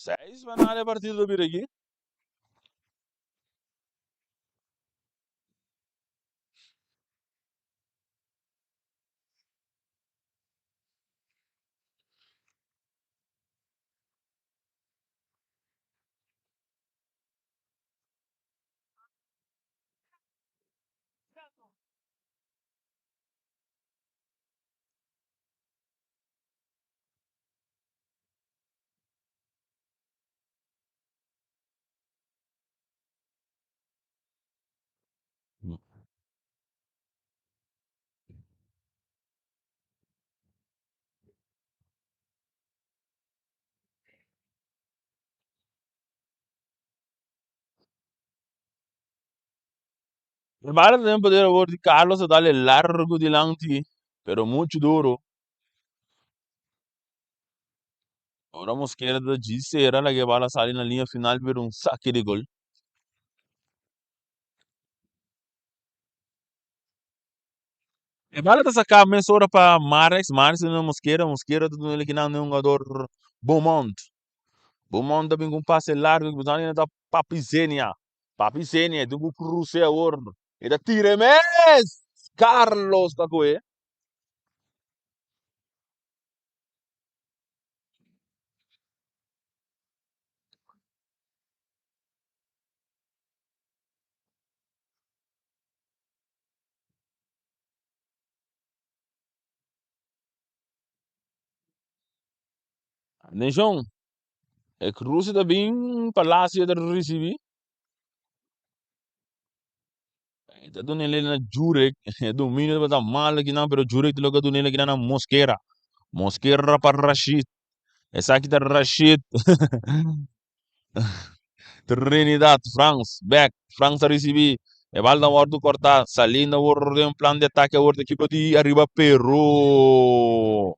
Seis pa nada e partido ta bira aki. E bala ta den poder awor di Carlos a dale largo dilanti, pero mucho duro. Ora Mosquera ta djis sera laga e bala sali na liña final pero un sake di gol. E bala ta saka mesora pa Marex, Marex ta duna Mosquera, Mosquera ta duna kinan den hungador Beaumont. Beaumont ta bin ku un pase largo ku ta ta Papi Zenia. Papi Zenia tin ku krus'é awor. E ta tira e mes! Carlos ta kohe. Atenshon, e kruse ta bin, Palacio ta risibí. E ta duna el na Jurek. E dominio tabata malo akinan, pero Jurek ta logra duna el akinan na Mosquera. Mosquera pa Rashid. Esaki ta Rashid. Trinidad, Frans, bek. Frans ta risibí. E bal ta wòrdu kòrtá. Saliendo awor den un plan di atake awor di ekipo di Ariba Peru.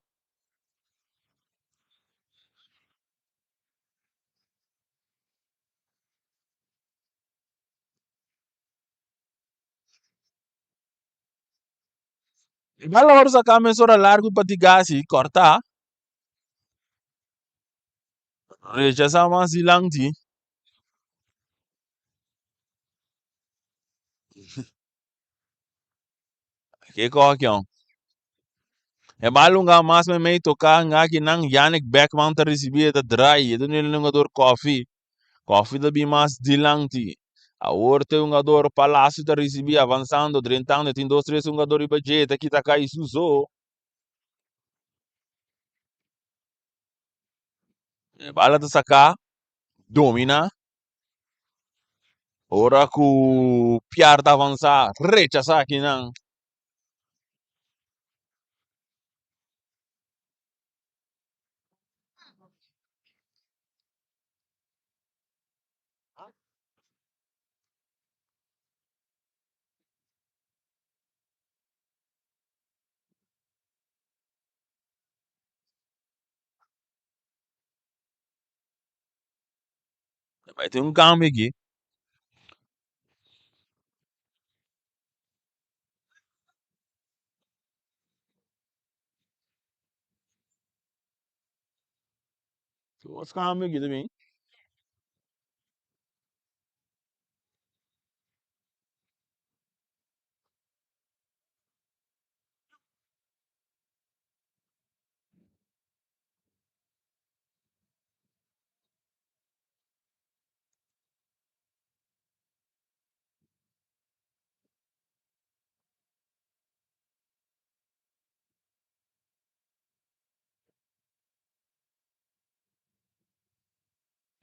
E bala wòrdu saká mesora largu pa Tigasi kòrtá. Rechasá mas dilanti. Ke kòkion. E bala hunga mas meimei toká ngaki nan Yannick Beckman ta risibí e ta drai e ta duna e hungador Koffie. Koffie ta bin mas dilanti. Awor ta e hungador Palacio ta risibí avansando drentando e tin dos tres hungador riba dje e ta kita kai su so. E bala ta saká domina. Ora ku Piar ta avansá rechasá kinan. Bai tin un cambio aki. Dos cambio aki ta bin.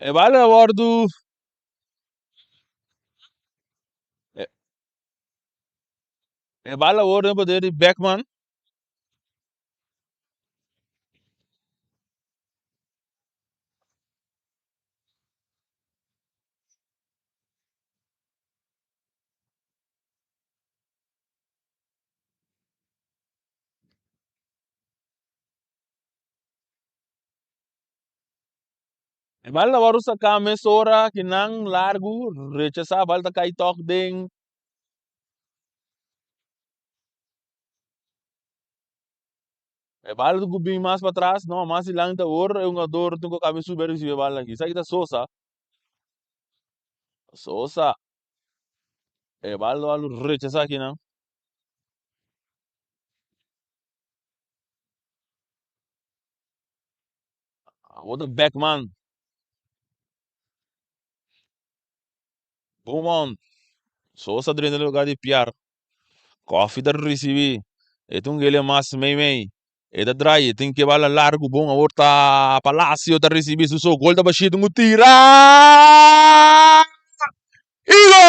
E bala a wòrdu e bala a wòrdu den poder di Beckman. E bal ta wòrdu saká mesora ki nan largu rechasá bal ta kai tòg den. E bal ku bin mas patras no mas dilanti awor e hungador tin ku kaba subi a risibi e bal aki. Esaki ta Sosa. Sosa. E bal ta wòrdu rechasá akinan. Awor ta Beckman. Beaumont. Sosa drenta den lugar di Piar. Koffie ta ricibi. E ta un gele mas mei mei. E ta draai. E tin ke bala largu bon. Awor ta Palacio ta ricibi su so. Gol ta bashí. Tin ku tira. Y gol!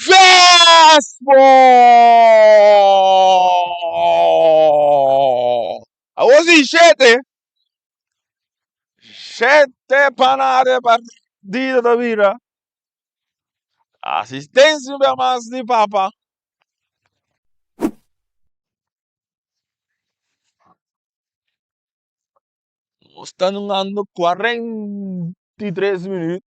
Vespo! Awor si shete. Shete panade partido ta bira. Asistencia un bia mas di papa. Nos ta nungando 43 minuut.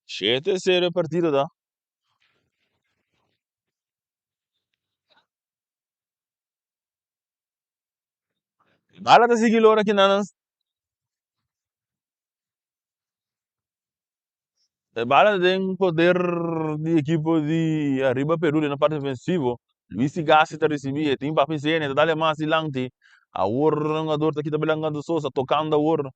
Shete sero e partido ta. Bala ta sigui lora kinan. E bala den poder di ekipo di Arriba Peru den e parti ofensivo. Luis Igassi ta risibi e tin Papi Zene ta dale mas dilanti. Awor hungador ta kita Belangando Sosa tokando awor.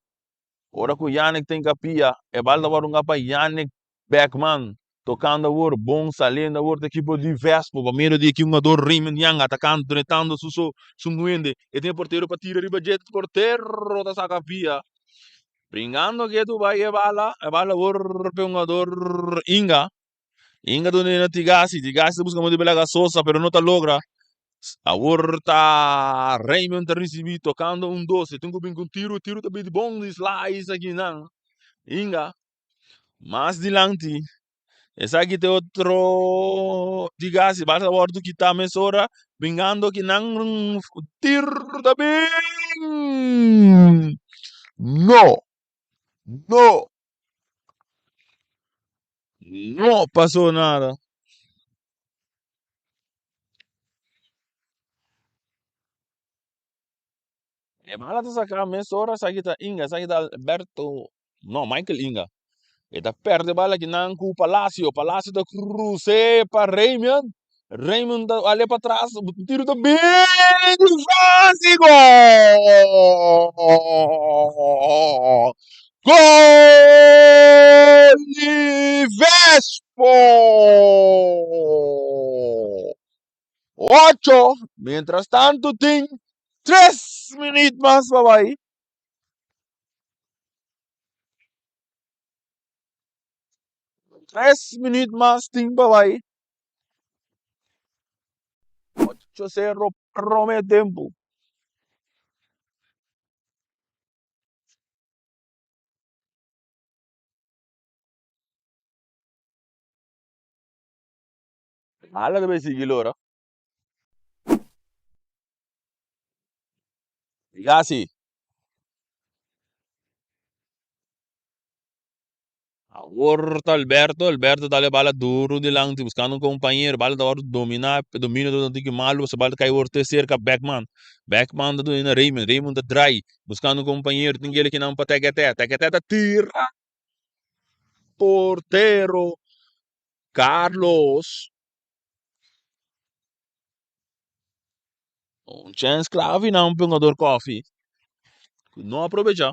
Ora ku Yannick tin kapia e bala ta wòrdu hunga pa Yannick Beckman tokando awor bon saliendo awor ta ekipo di Vespo pa medio di hungador Raymond Young atakando drentando su so su nuende e tin e portero pa tira riba dje portero ta saka pia. Bringando ketu bai e bala, e bala awor pe hungador Inga. Inga duna na Tigasi, Tigasi ta buska modo di belaga Sosa pero no ta logra. Awor ta Raymond ta risibi tokando un dos, e tin ku bin ku un tiro, tiro ta bin bon di slice akinan. Inga mas dilanti Esaki ta e otro Tigasi, bal ta wòrdu kitá mesora, bringando ki nan tir ta bin. No! No! No pasó nada. E bala ta saká mesora, esaki ta Inga, esaki ta Alberto, no, Michael Inga. E ta perde bala aki nan ku Palacio, Palacio ta krus'é pa Raymond, Raymond ta ale pa tras, tiro ta bin di Fransi, gol! Gol di Vespo! Ocho, mientras tanto tin tres minuut mas pa bai. Tres minuut mas tin pa bai. 8-0 prome tempu. Hala ta bay sigui lora. Gasi. Awor ta Alberto, Alberto ta dal e bala duro dilanti buscando un compañero, bala ta wòrdu dominá, e dominio ta un tiki malu, pasobra bala ta kai wòrdu te serka Beckman, Beckman ta duna na Raymond, Raymond ta drai buscando un compañero, tin kele kinan pa Tekete, Tekete ta tira, portero Carlos, un chens clave nan pa un hungador Koffie, cu no a aprovecha.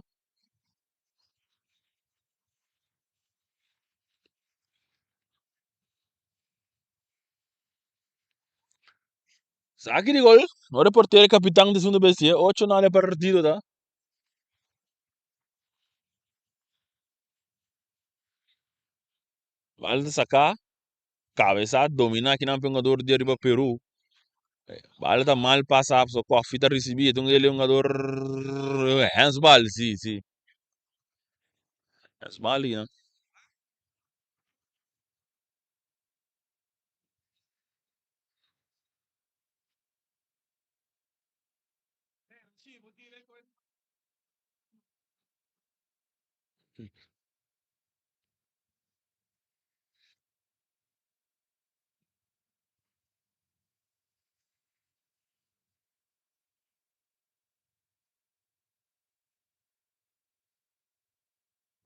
Saki di gol. Ora e portero e kapitan di segundo bestia. Ocho nada e partido ta. Bal ta saka. Kabesa domina kinan pe hungador di ariba Peru. Bal ta mal pasa so Koffie ta risibi. E ta un el hungador handsbal si si. Handsbal kinan.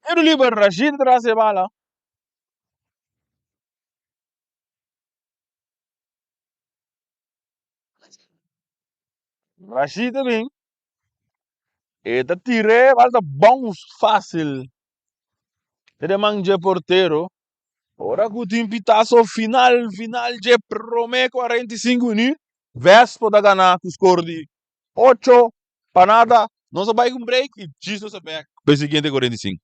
Tiro liber, Rashid tras e bala. Rashid ta bin. E ta tir'é, bala ta bounce fácil. Te den man dje portero. Ora ku tin pitaso final, final dje promé 45 minüt, Vespo ta gana ku skor di 8-0. Nos a bai ku un break i djis nos a bèk pa e siguiente 45.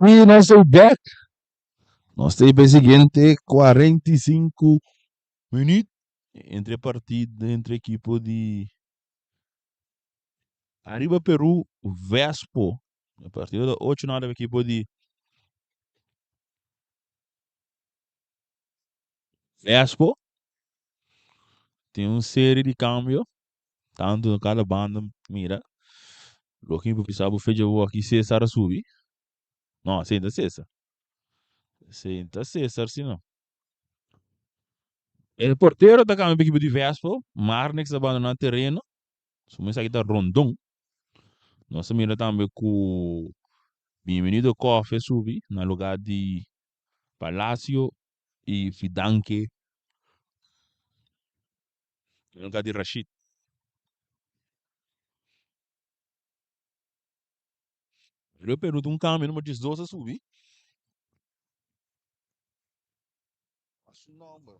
I nos ta bek. Nos ta pa e siguiente 45 minuut entre partido entre ekipo di Ariba Peru Vespo. E partido ta 8-9 pa ekipo di Vespo. Tin un serie di cambio tanto na cada banda mira. Loke mi por bisa bo fecha bo aki Cesar a subi. No, esei no ta Cesar. Esei no ta Cesar si no. E portero ta cambia pa ekipo di Vespo. Marnix a bandona tereno. Su mes aki ta Rondon. Nos a mira tambe cu Bienvenido Koffie a subi na lugar di Palacio y Fidanque na lugar di Rashid. Rio Peru ta un cambio numero 12 a subi. Su nomber.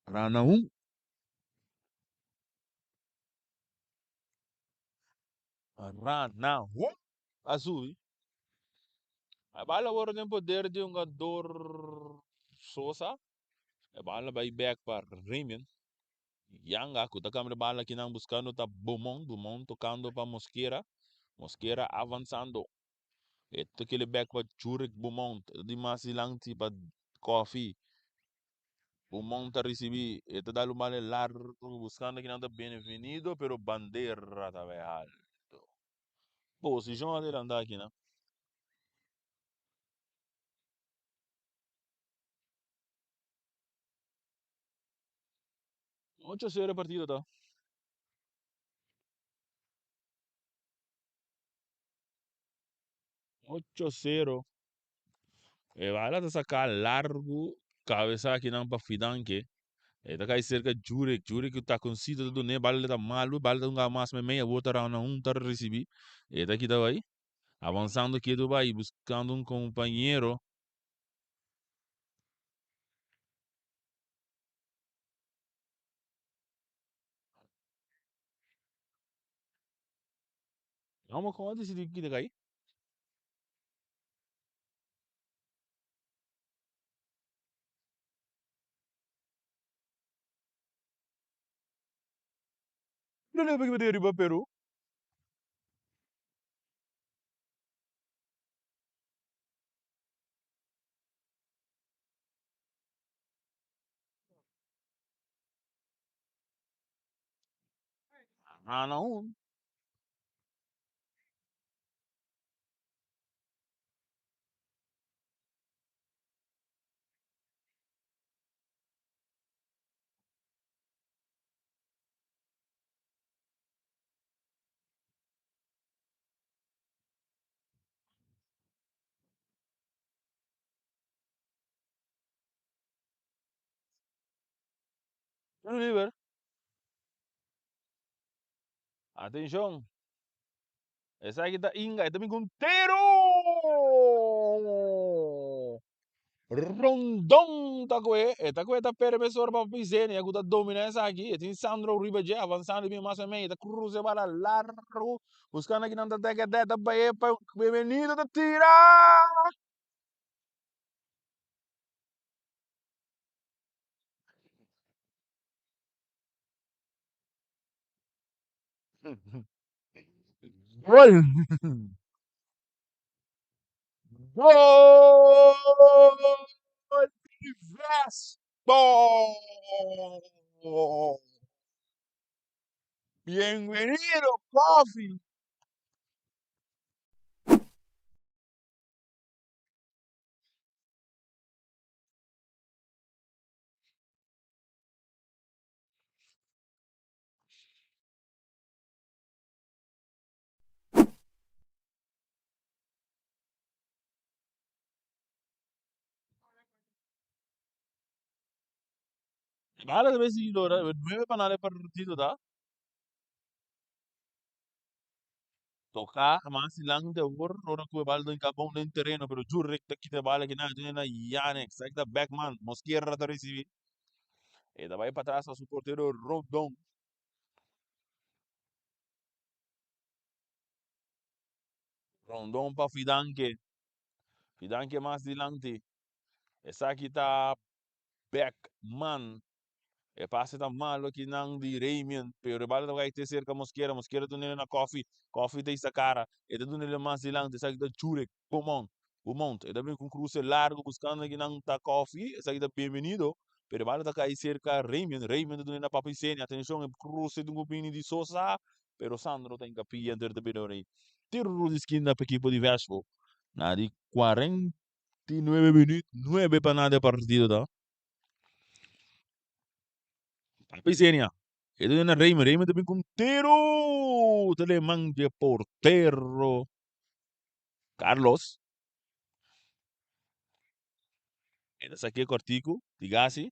Ranaun. Ranaun a subi. E bala awor den poder di hungador Sosa. E bala bai bek pa Remian. Yanga ku ta kambia bala kinan buskando ta Beaumont. Beaumont tokando pa Mosquera. Mosquera avansando. E ta kere bek pa Jurek Beaumont. E ta di mas dilanti pa Koffie. Beaumont ta risibi. E ta dal un bala largu buskando kinan ta Benvenido pero bandera ta bai alto. Posishon adelantá kinan. 8-0 e partido ta. 8-0. E bala ta saká largu kabesa akinan pa Fidanke. E ta kai serka Jurek. Jurek ku ta konsito ta dun'é bala ta malu. Bala ta hunga mas meimei. Awor ta round na un ta risibí. E ta kita bai. Avansando ketu bai buskando un kompañero. Amo kon a disidí kita kai? Lo leba ki bo riba Peru. Rana un. Tiro liber. Atenshon. Esaki ta Inga, e ta bin ku un tiro! Rondon ta kue, e ta kue ta permesor pa Pisenia ku ta domina esaki. E tin Sandro riba dje, avansando bin mas mei, e ta krusa e bala largu, buskando kinan ta teke te, ta bai pa Bienvenido ta tira! Gol! Gol di Vespo! Bienvenido Koffie! Bala ta bay sigui lora, 9-0 e partido ta. Toca mas dilanti awor, ora cu e bala ta hinca bon den tereno, pero Jurek ta kita e bala aki nan, tene na Yannick, esaki ta Beckman, Mosquera ta ricibi. E ta bay patras pa su portero Rondon. Rondon pa Fidanque. Fidanque mas dilanti. Esaki ta Beckman. E pase ta malo aki nan di Ramian, pero e bala ta bai te cerca Mosquera. Mosquera ta dunele na Koffie. Koffie ta isa cara. E ta dunele mas dilanti. Esaki ta Jurek. Beaumont. Beaumont. E ta bin cu un cruce largo buscando aki nan ta Koffie. Esaki ta Bienvenido. Pero e bala ta cay cerca Ramian. Ramian ta dunele na Papi Seni. Atencion, e cruce ta un bini di Sosa. Pero Sandro ta encapilla enter ta bini ora. Tiro di esquina pa equipo di Vespo. Na di 49 minuut, 9 pa nada e partido ta. Papi Senia. E ta na Raymond. Raymond ta bin ku un tiro. Ta den man dje portero Carlos. E ta saké kòrtiku. Tigasi.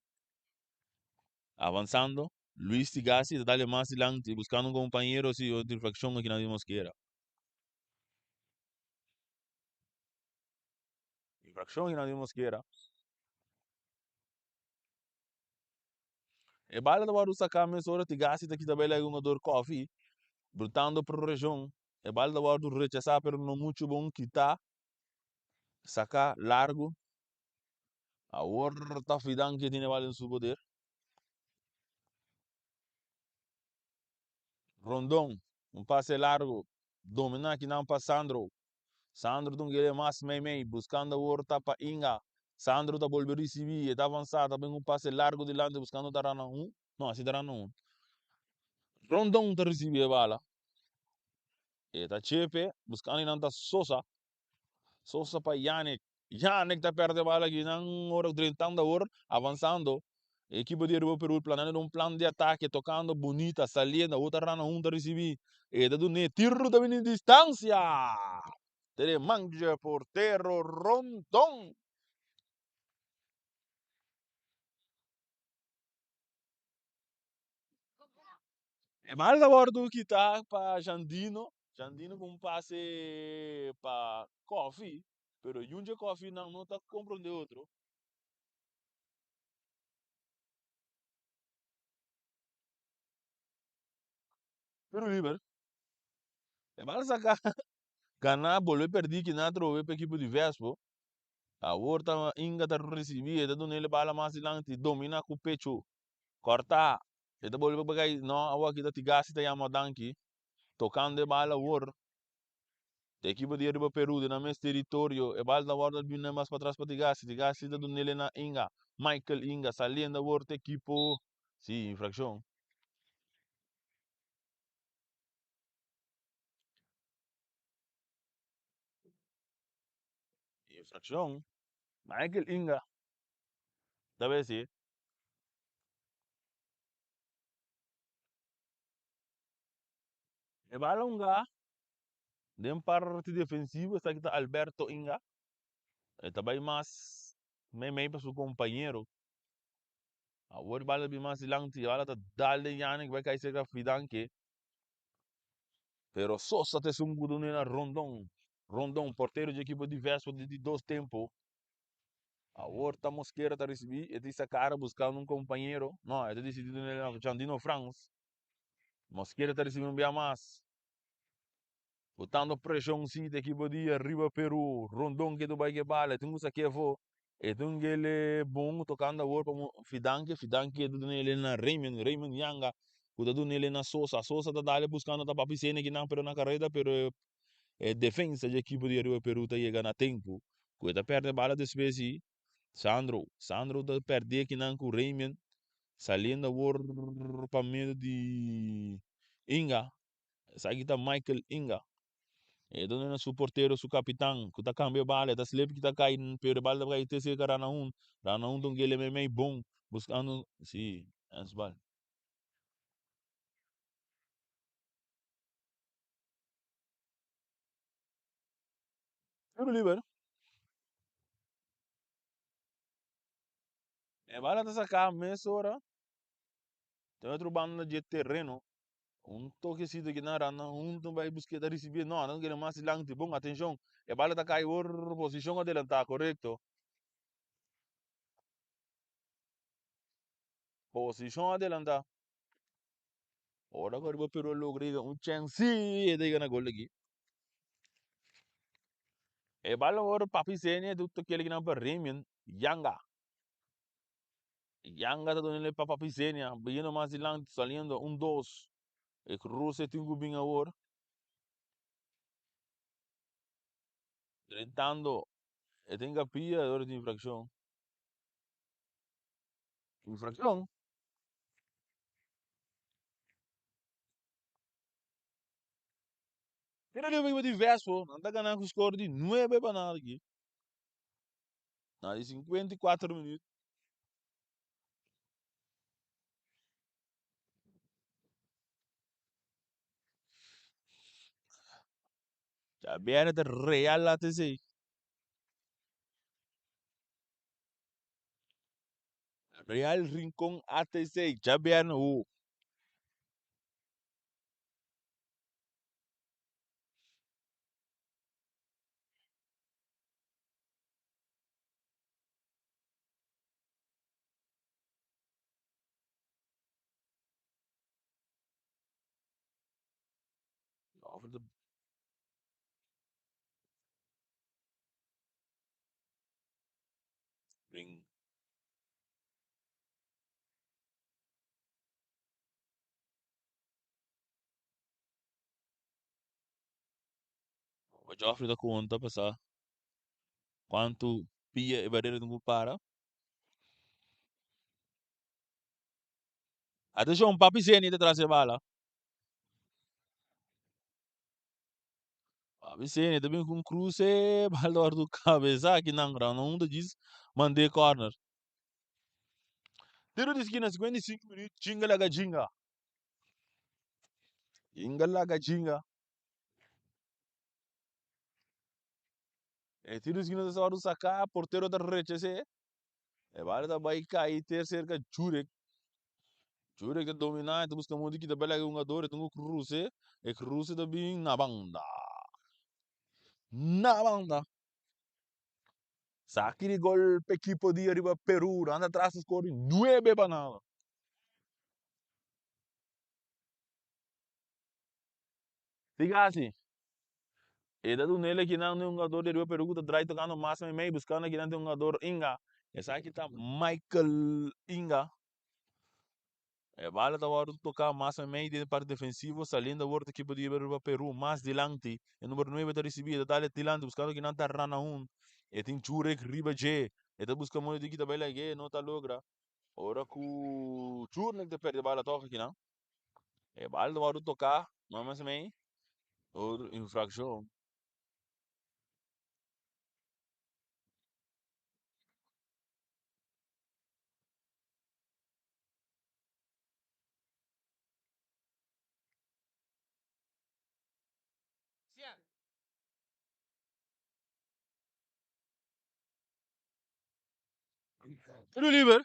Avansando. Luis Tigasi ta dale mas dilanti buskando un kompañero si otro infrakshon aki na di Mosquera. Infrakshon aki na di Mosquera. E bala ta wòrdu saká mesora, Tigasi ta kita bai laga un ador kòfi, brutando pro region. E bala ta wòrdu rechasá pero no muchu bon kitá, saká largu. Awor ta Fidan ke tin e bala den su poder. Rondon, un pase largu, dominá kinan pa Sandro. Sandro ta un kere mas meimei, buskando awor ta pa Inga. Sandro ta bolbe risibí, e ta avansá, ta bin un pase largu dilanti buskando ta rana un, no, asi ta rana un. Rondon ta risibí e bala. E ta chepe, buskando einan ta Sosa. Sosa pa Yannick. Yannick ta perde bala aki nan ora drentando awor, avansando. E ekipo di Aruba Peru planeando un plan di atake, tocando bunita, saliendo, awor ta rana un ta ricibi. E ta dun'e tiro ta bini di distancia. Tere man dje portero Rondon. E bal ta wordo kita pa Jandino. Jandino cu un pase pa Koffie, pero Junje Koffie nan no ta comprende otro. Tiro liber. E bal saca gana bolbe perdi kina atrobe pa ekipo di Vespo. Awor ta Inga ta ricibi e ta duna el bala mas dilanti domina cu pecho. Corta. E ta bolbe bagay no awor aki ta Tigasi ta yama danki. Tocando e bala awor. E ekipo di Ariba Peru den nan mes teritorio. E bal ta wòrdu bini mas patras pa Tigasi. Tigasi ta dun'el na Inga. Michael Inga saliendo awor ta ekipo. Si, infrakshon. Infrakshon. Michael Inga ta bai si. E bal a hunga den parti defensivo esaki ta Alberto Inga. E ta bai mas meimei pa su kompañero. Awor e bal ta bin mas dilanti, e bal ta dal den Yannick bai kai serka Fidanke. Pero Sosa ta esun ku duna na Rondon. Rondon, portero dje ekipo di Vespo di di dos tempo. Awor ta Mosquera ta risibí, e ta isa kara buskando un kompañero. No, e ta disidí duna na Jandino Frans. Mosquera ta ricibi un bia mas. Botando presion si te equipo di Arriba Peru. Rondon ke tu bai ke bala. E tin ku saké afó. E tin kele bon tocando awor pa Fidanke. Fidanke ta duna ele na Raymond. Raymond Yanga ku ta duna ele na Sosa. Sosa ta dale buscando ta papi Sene kinan pero na carrera pero e defensa di equipo di Arriba Peru ta yega na tempo. Ku e ta perde bala despues si Sandro. Sandro ta perde kinan ku Raymond. Saliendo awor pa medio di Inga. Esaki ta Michael Inga. E ta duna su portero, su kapitan, ku ta kambia bala. E ta slip ki ta kai, pero e bala ta kai te serka Ranaun. Ranaun ta un gele meimei bon, buskando, si, handsbal. Tiro liber. E bala ta saká mesora den otro banda dje tereno. Un tokesito ki nan randa huntu bai busk'é ta risibié. No, nan kere mas dilanti. Bon, atenshon! E bala ta kai wor posishon adelantá, korekto. Posishon adelantá. Ora ku Aruba Peru a logra yega un chèns, sí, e ta yega na gol aki. E bala ora Papi Zenia ta toke kinan pa Remian Yanga. Yanga ta dunele pa Papi Zenia, bayendo mas dilanti, saliendo un dos. E cruce tin cu bin awor. Drentando, e tin capilla ora di infraccion. Infraccion. Tira libre di Vespo, nan ta gana cu score di 9 pa 0 aki. Na di 54 minuut. Djabièrnè ta Real ATC. Real Rincon ATC djabièrnè hu. Over de ring. Geoffrey ta konta pa sa kuantu pia e barera tin ku para. Atenshon, Papi Zeni ta tras e bala. Papi Zeni ta bin ku un kruse, bal ta wòrdu kabesa aki nan granda un ta djis mand'é kòrner. Tiro di skina 55 minüt, Jinga laga jinga. Jinga laga jinga. E tiro di skina ta wòrdu saká, portero ta rechas'é. E bala ta bai kai ter serka Jurek. Jurek ta dominá, e ta buska modo di kita bala e hungador, e tin ku kruse, e kruse ta bin na banda. Na banda. Saki di gol pa ekipo di ariba Peru, nan ta tras di skor di 9 pa 0. Figasi, e ta duna el akinan un hungador di ariba Peru ku ta drai tokando mas meimei buskando akinan tin hungador Inga. Esaki ta Michael Inga. E bala ta wòrdu toká mas meimei den parti defensivo saliendo awor ta ekipo di ariba Peru mas dilanti. E number 9 ta risibí e ta dal e dilanti buskando akinan ta Ranaun. E tin Jurek riba dje. E ta buska modo di kita bai lag'é no ta logra. Ora ku Jurnek ta pèrdè bala tòg akinan. E bal ta wòrdu toká mas mei otro infrakshon. Tiro liber.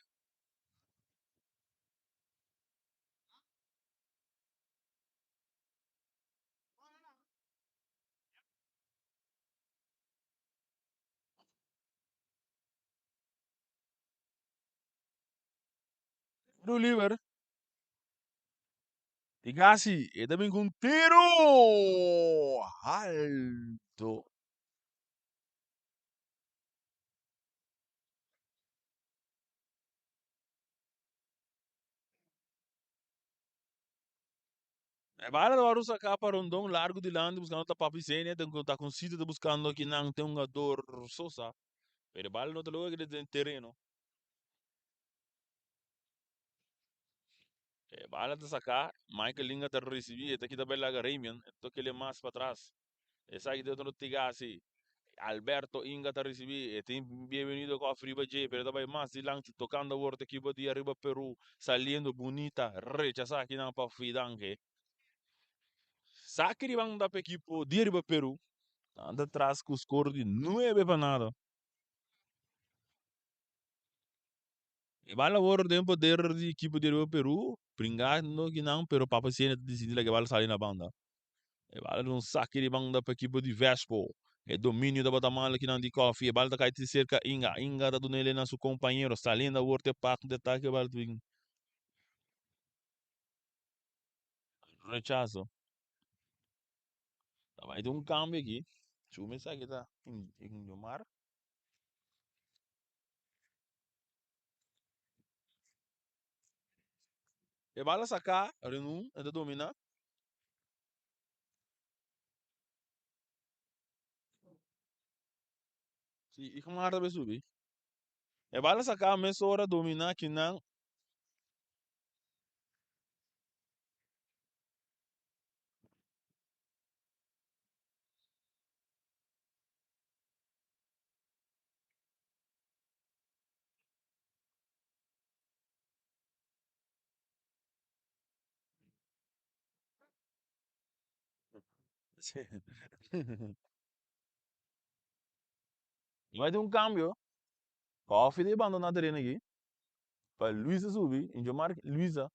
Tiro liber. Tigasi, e ta bin ku un tiro alto. E bala ta wòrdu saká pa Rondon largu dilanti buskando ta Papi Zenia ta ta kon sitio ta buskando akinan tin un hungador Sosa pero e bala no ta logra keda den tereno. E bala ta saká Michael Linga ta risibí e ta kita bai laga Ramian e ta tok'e mas patras. Esaki ta otro tigasi. Alberto Inga ta ricibi. E tin bienvenido cu afriba dje, pero ta bay mas dilanti tocando awor ta ekipo di ariba Peru saliendo bunita rechasa akinan pa Fidange. Saki di banda pa ekipo di ariba Peru. Nan ta tras cu score di 9 pa 0. E bala awor den poder di ekipo di ariba Peru bringando akinan pero Papa Siena ta dicidi laga e bala sali na banda. E bala ta un saki di banda pa ekipo di Vespo. E dominio tabata mal akinan di Koffie. E bala ta kai te serka Inga. Inga ta duna ele na su kompañero. Saliendo awor te parti di atake e bala ta bin rechaso. Ta bai tin un kambio aki. Chumi esaki ta Injomar. E bala saká, Renun e ta dominá. Si, Igmar ta bay subi. E bala saká mesora dominá kinan. Bai tin un cambio. Koffie ta bandona tereno aki. Pa Luisa subi. Injo Mark Luisa.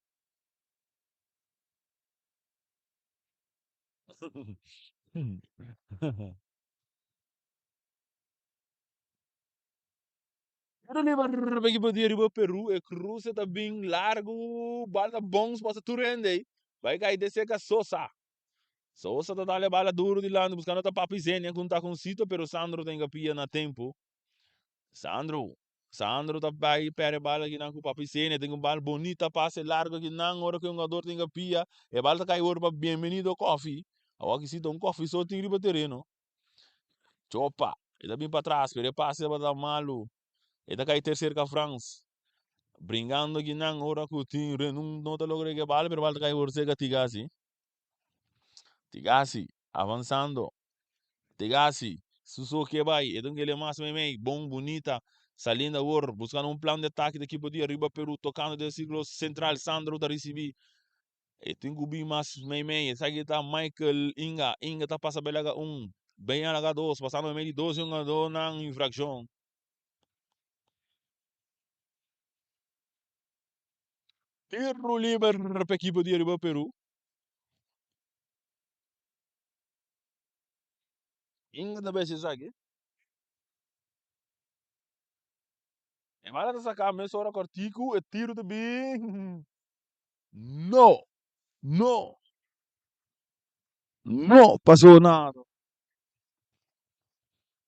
Tiro liber pa ekipo di riba Peru. E cruce ta bin largo. Bal ta bons pasa tur hende ei. Bai kai te cerca Sosa. Sosa ta dal e bala duro dilanti buscando ta Papi Zenia cu un taconcito pero Sandro ta ingapia na tempo. Sandro, Sandro ta bai perde bala akinan cu Papi Zenia. Tin un bal bonita pase largo akinan ora cu e hungador ta ingapia. E bal ta kai ora pa Bienvenido Koffie. Awor aki si ta un Koffie so tin riba tereno. Chopa, e ta bin patras pero e pase tabata malu. E ta kai tercer ka Frans. Bringando akinan ora cu tin Renun no ta logra yega e bal pero bal ta kai ora cerca Tigasi. Tigasi avansando. Tigasi su so ke bai. E ta un kele mas meimei. Bon bunita. Saliendo awor buscando un plan di atake di ekipo di Ariba Peru tocando den circulo central. Sandro ta ricibi. E tin cu bin mas meimei. Esaki ta Michael Inga. Inga ta pasa bay laga un. Bay a laga dos. Pasando meimei di dos hungadornan infraccion. Tiro liber pa ekipo di Ariba Peru. Inga ta besi esaki. E bala ta saka mesora kortiku, e tiro ta bin. No! No! No pasó nada.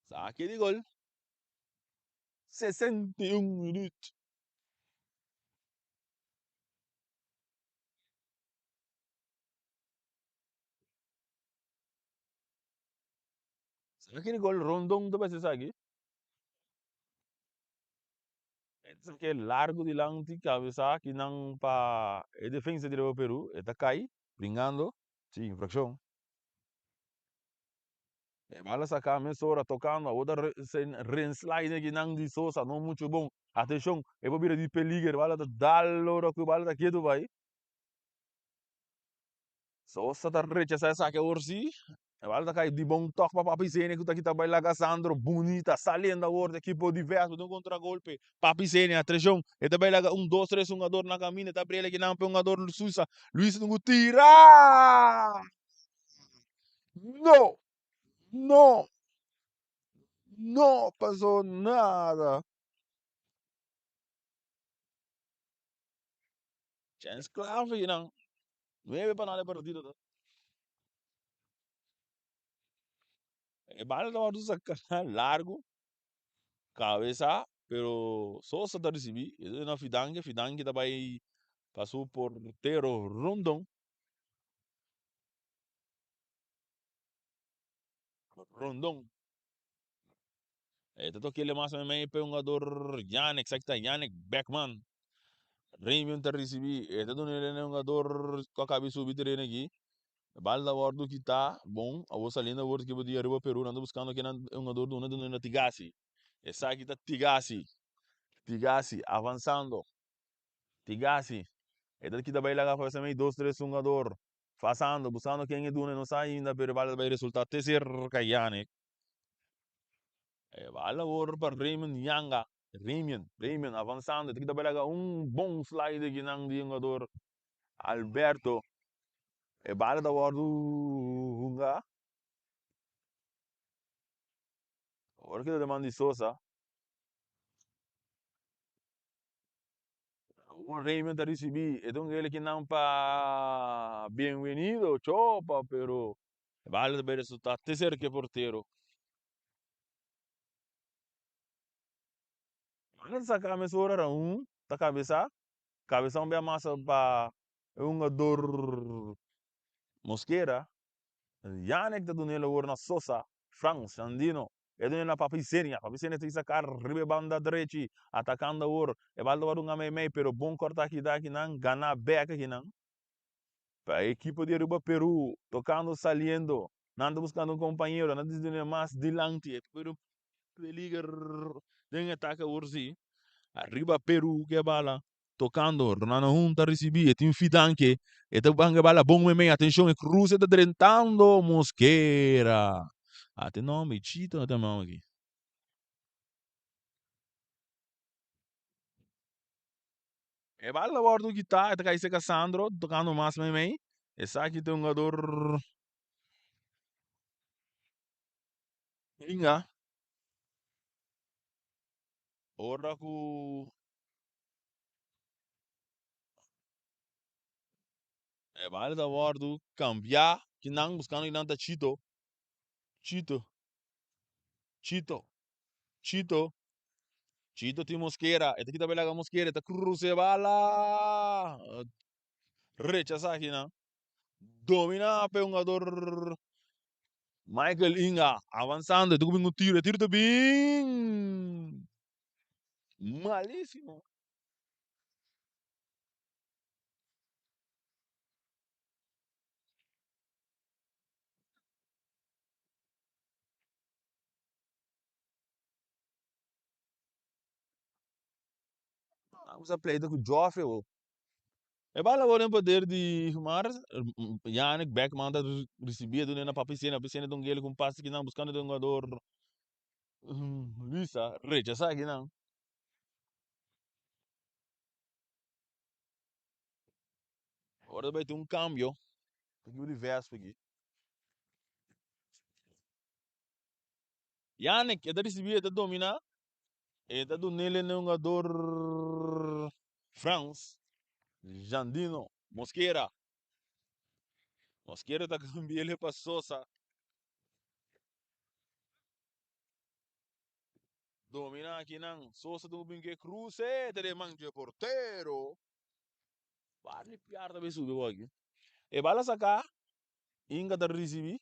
Saki di gol. 61 minuut. Saki di gol Rondon ta besi esaki. Esaki largo dilanti cabeza kinan pa e defensa di Real Peru e ta cay bringando si infraccion. E bala saca mesora tocando awor ta renslide kinan di Sosa no mucho bon atencion e por bira di peliger bala ta dal ora cu bala ta ketu bay. Sosa ta rechasa esaki awor si. E bala ta kai di bon tok pa Papi Zenia ku ta kita bai laga Sandro bunita saliendo awor di ekipo di Vespa den un kontragolpe. Papi Zenia treshon e ta bai laga un dos tres hungador na kaminda e ta brela kinan pa e hungador Susa. Luis ta tira! No! No! No pasó nada. Chens clave kinan. Nuebe pa nada e partido ta. E bala ta wòrdu saká largu, kabesa, pero Sosa ta risibí. E ta na Fidanke, Fidanke ta bai pa su portero Rondon. Rondon. E ta toki'e mas meimei pa e hungador Yannick, sa ki ta Yannick Beckman. Raymond ta risibí, e ta duna e hungador ku a kabi subi tereno aki. E bal ta wòrdu kitá bon, awor saliendo awor ekipo di Aruba Peru nan ta buskando kinan e hungador duna, duna na Tigasi. Esaki ta Tigasi, Tigasi avansando, Tigasi e ta kita bai laga afó mei dos tres hungador pasando buskando ken e duna e no sa ainda pero e bal ta bai resultá te serka Yannick. E bal awor pa Raymond Yanga, Raymond, Raymond avansando, ta kita bai laga un bon slide kinan di hungador Alberto. E bala ta wòrdu hunga. Ora ki ta den man di Sosa. Un Raymond ta risibí. E ta un gele kinan pa Bienvenido Chopa, pero e bala ta bai resultá te serka e portero. Bala saca mesora Raun ta cabeza, cabeza un bia masa pa e hungador Mosquera. Yannick ta dun'el awor na Sosa, Frans, Andino. E dun'el na Papi Senia, Papi Senia ta saca riba e banda drechi, atacando awor. E bal ta worde hunga mei mei, pero bon corta kita akinan, gana bek akinan. Pa e ekipo di Aruba Peru, tocando saliendo, nan ta buscando un compañero, nan ta dun'el mas dilanti. E Peru peliger den atake awor si. Ariba Peru ke bala. Tocando, Ronaldo Hun ta ricibi, e tin fidanke, e ta banga e bala bon memey, atencion e cruce ta drentando Mosquera. Ate nomber, e Chito no ta nomber aki. E bala ta wordo kita, e ta cay cerca Sandro, tocando mas memey, esaki ta un jugador Inga. Ora ku e bala ta wòrdu kambiá, kinan buskando kinan ta Chito, Chito, Chito, Chito, Chito tin Mosquera, e ta kita belaga Mosquera, e ta krusa e bala, rechasá kinan, dominá pa e hungador Michael Inga, avansando, e ta ku bin un tiro, e tiro ta bin malísimo. Vamos a pleita ku Joffrey wo. E bala awor den poder di Mar, Yannick Beckman ta ricibi e dune na Papi Sena, Papi Sena ta un gele cu un pase kinan buscando den jugador Luisa, rechasa kinan. Awor ta bay tin un cambio, ta kiba di Vespa aki. Yannick e ta ricibi e ta domina, e ta dunele na hungador Frans Jandino Mosquera. Mosquera ta cambiele pa Sosa. Domina akinan, Sosa ta bin ke cruce, ta den man dje portero. Barney Piar ta bay subi awor aki. E bala saca, Inga ta ricibi.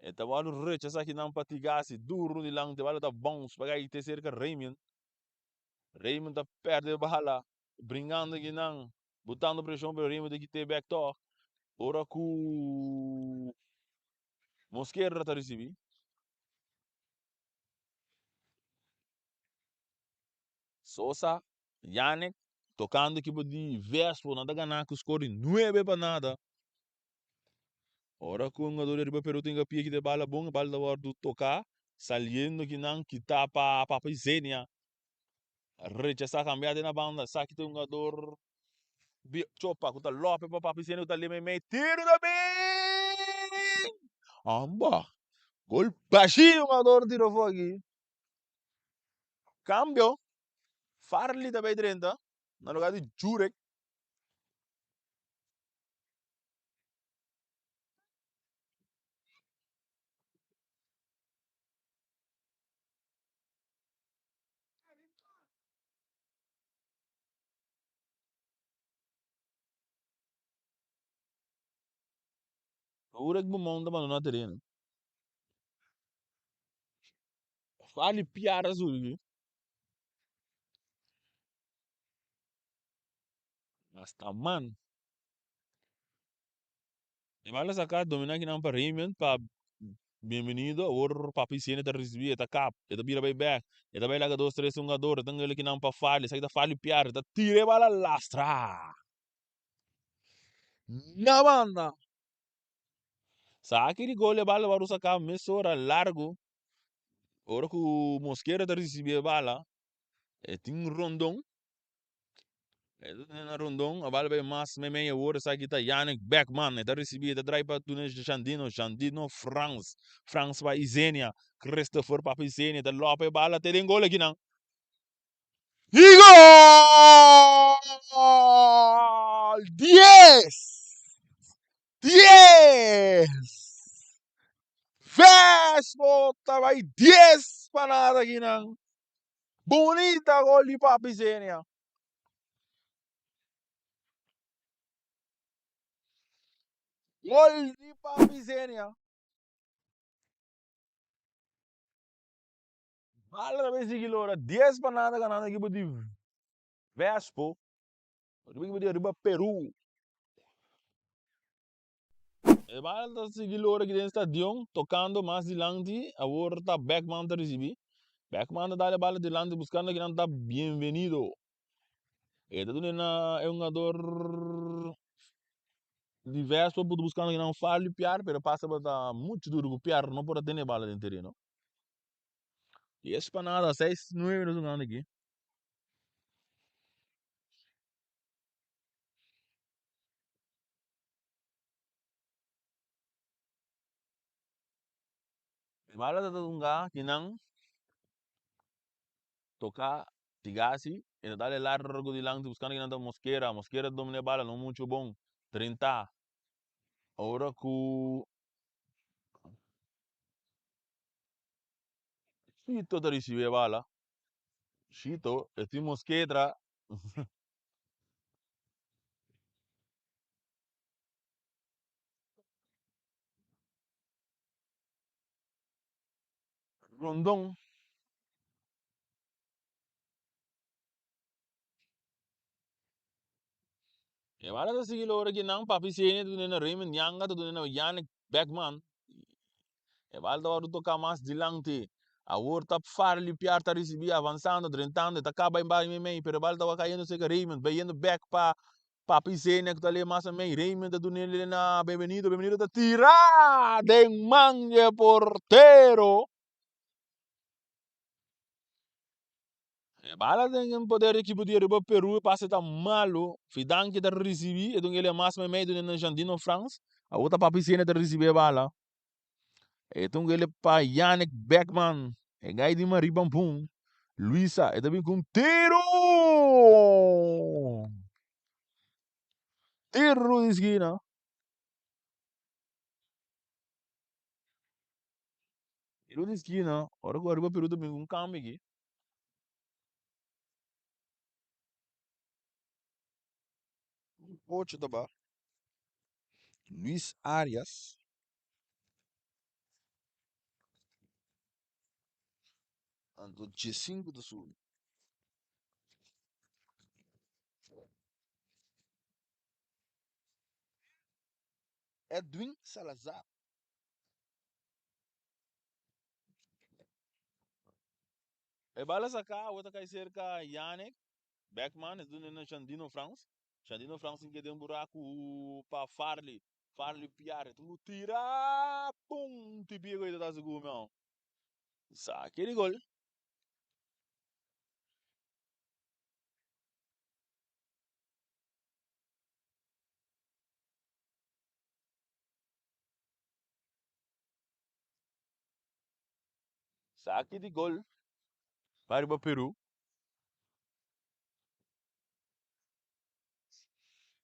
E ta wòrdu rechasá kinan pa Tigasi duru dilanti bala ta bounce pa kai te serka Raymond. Raymond ta pèrdè e bala bringando kinan botando preshon pero Raymond ta kit'é bèk tòg ora ku Mosquera ta risibí. Sosa, Yannick tokando ekipo di Vespo nan ta gana ku skor di 9-0. Ora ku un jugador di ariba Peru tin pia kita e bala bon, e bala ta wòrdu toká, saliendo kinan kitá pa Papa Isenia. Rechasá kambiá den a banda, esaki ta un jugador Chopa ku ta lope pa Papa Isenia ku ta lema mei, tiro ta bin! Amba! Gol bashí jugador tira afó aki. Kambio, Farley ta bai drenta na lugar di Jurek. Ora ku bo mon ta bandona tereno. Fali piara subi. Hasta man. E bala saca domina kinan pa Raymond pa bienvenido awor papi Siene ta ricibi e ta kap e ta bira bay bek e ta bay laga dos tres hungador e ta ngele kinan pa Fali esaki ta Fali piar e ta tira e bala lastra na banda saki di gol e bala wou saca mesora largo ora cu Mosquera ta ricibi e bala e tin rondon. E ta na rondon, a bala bay mas meimei awor esaki ta Yannick Beckman, e ta ricibi, e ta draai pa duna Jandino, Jandino Frans, Frans pa Isenia, Christopher pa Isenia, ta lopa e bala te den gol akinan. Y gol! 10! 10! Vespo ta bay 10 pa nada akinan. Bunita gol di Papi Zenia. Gol di Papi Zenia. Bala ta bay sigui lora 10 pa nada ganando ekipo di Vespo. Riba ekipo di Aruba Peru. E bala ta sigui lora aki den stadion tocando mas dilanti. Awor ta Beckman ta ricibi. Beckman ta dal e bala dilanti buscando kinan ta Bienvenido. E ta duna na e hungador di Vespo por buscando kinan Farley Piar pero pasa tabata mucho duro cu Piar no por a tene e bala den tereno. 10 pa nada, 6, 9 nos jugando aki. E bala ta hunga kinan toca Tigasi, e ta dale largo dilanti buscando kinan ta Mosquera, Mosquera ta domina e bala no mucho bon, 30 ora cu Chito ta ricibi e bala. Chito, e tin Mosquera. Rondon. E bala ta sigui lora ki nan Papi Senia ta duna na Raymond Yanga ta duna na Yannick Beckman. E bala ta wòrdu toká mas dilanti. Awor ta Farley Piar ta risibí avansando, drentando, e ta kaba e bala meimei, pero e bala ta kayendo serka Raymond, bayendo bèk pa Papi Senia ku ta lei mas amei. Raymond ta duna el na Benvenido, Benvenido ta tira den man di e portero. E bala den poder di ekipo di Aruba Peru e pase ta malo. Fidanki ta risibi e dun el e mas meimei duna na Jandino Frans. Awor ta Papi Senia ta risibi e bala. E ta un gele pa Yannick Beckman. E gai di Marie Bampoen. Luisa, e ta bin ku un tiru! Tiru di skina. Tiru di skina. Ora ku Aruba Peru ta bin ku un kambio aki. Ocho ta ba. Luis Arias. Anto diesinku ta subi. Edwin Salazar. E bala saká awor ta kai serka Yannick Beckman, es duna na Shandino Frans. Shandino Frans tin keda den buraku pa Farley. Farley Piar, e tin ku tira! Pum! Tipi e koe ta ta sigur meu. Saki di gol. Saki di gol pa riba Peru.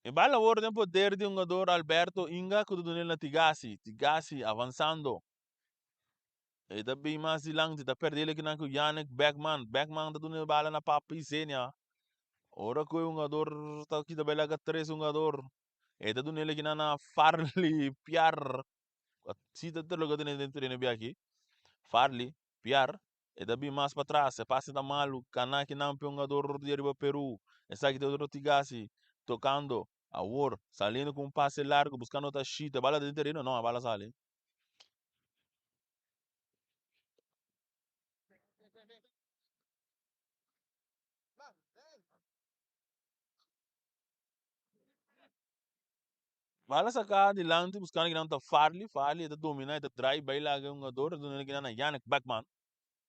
E bal awor den poder di hungador Alberto Inga ku ta dun'el na Tigasi. Tigasi avansando. E ta bin mas dilanti, ta perde el akinan ku Yannick Beckman. Beckman ta duna e bala na Papi Zenia. Ora ku e hungador ta kita bai laga tres hungador. E ta duna el akinan na Farley Piar. Si ta loke ta tene den tereno biaha aki. Farley Piar. E ta bin mas patras, e pase ta malu, kana kinan p'e hungador di ariba Peru. Esaki ta otro Tigasi tocando, awor saliendo cu un pase largo buscando Tashito, e bala ta den tereno? No, e bala sali. Bala saca dilanti buscando kinan ta Farley, Farley e ta domina, e ta draai bay laga e hungador, e ta duna kinan na Yannick Beckman.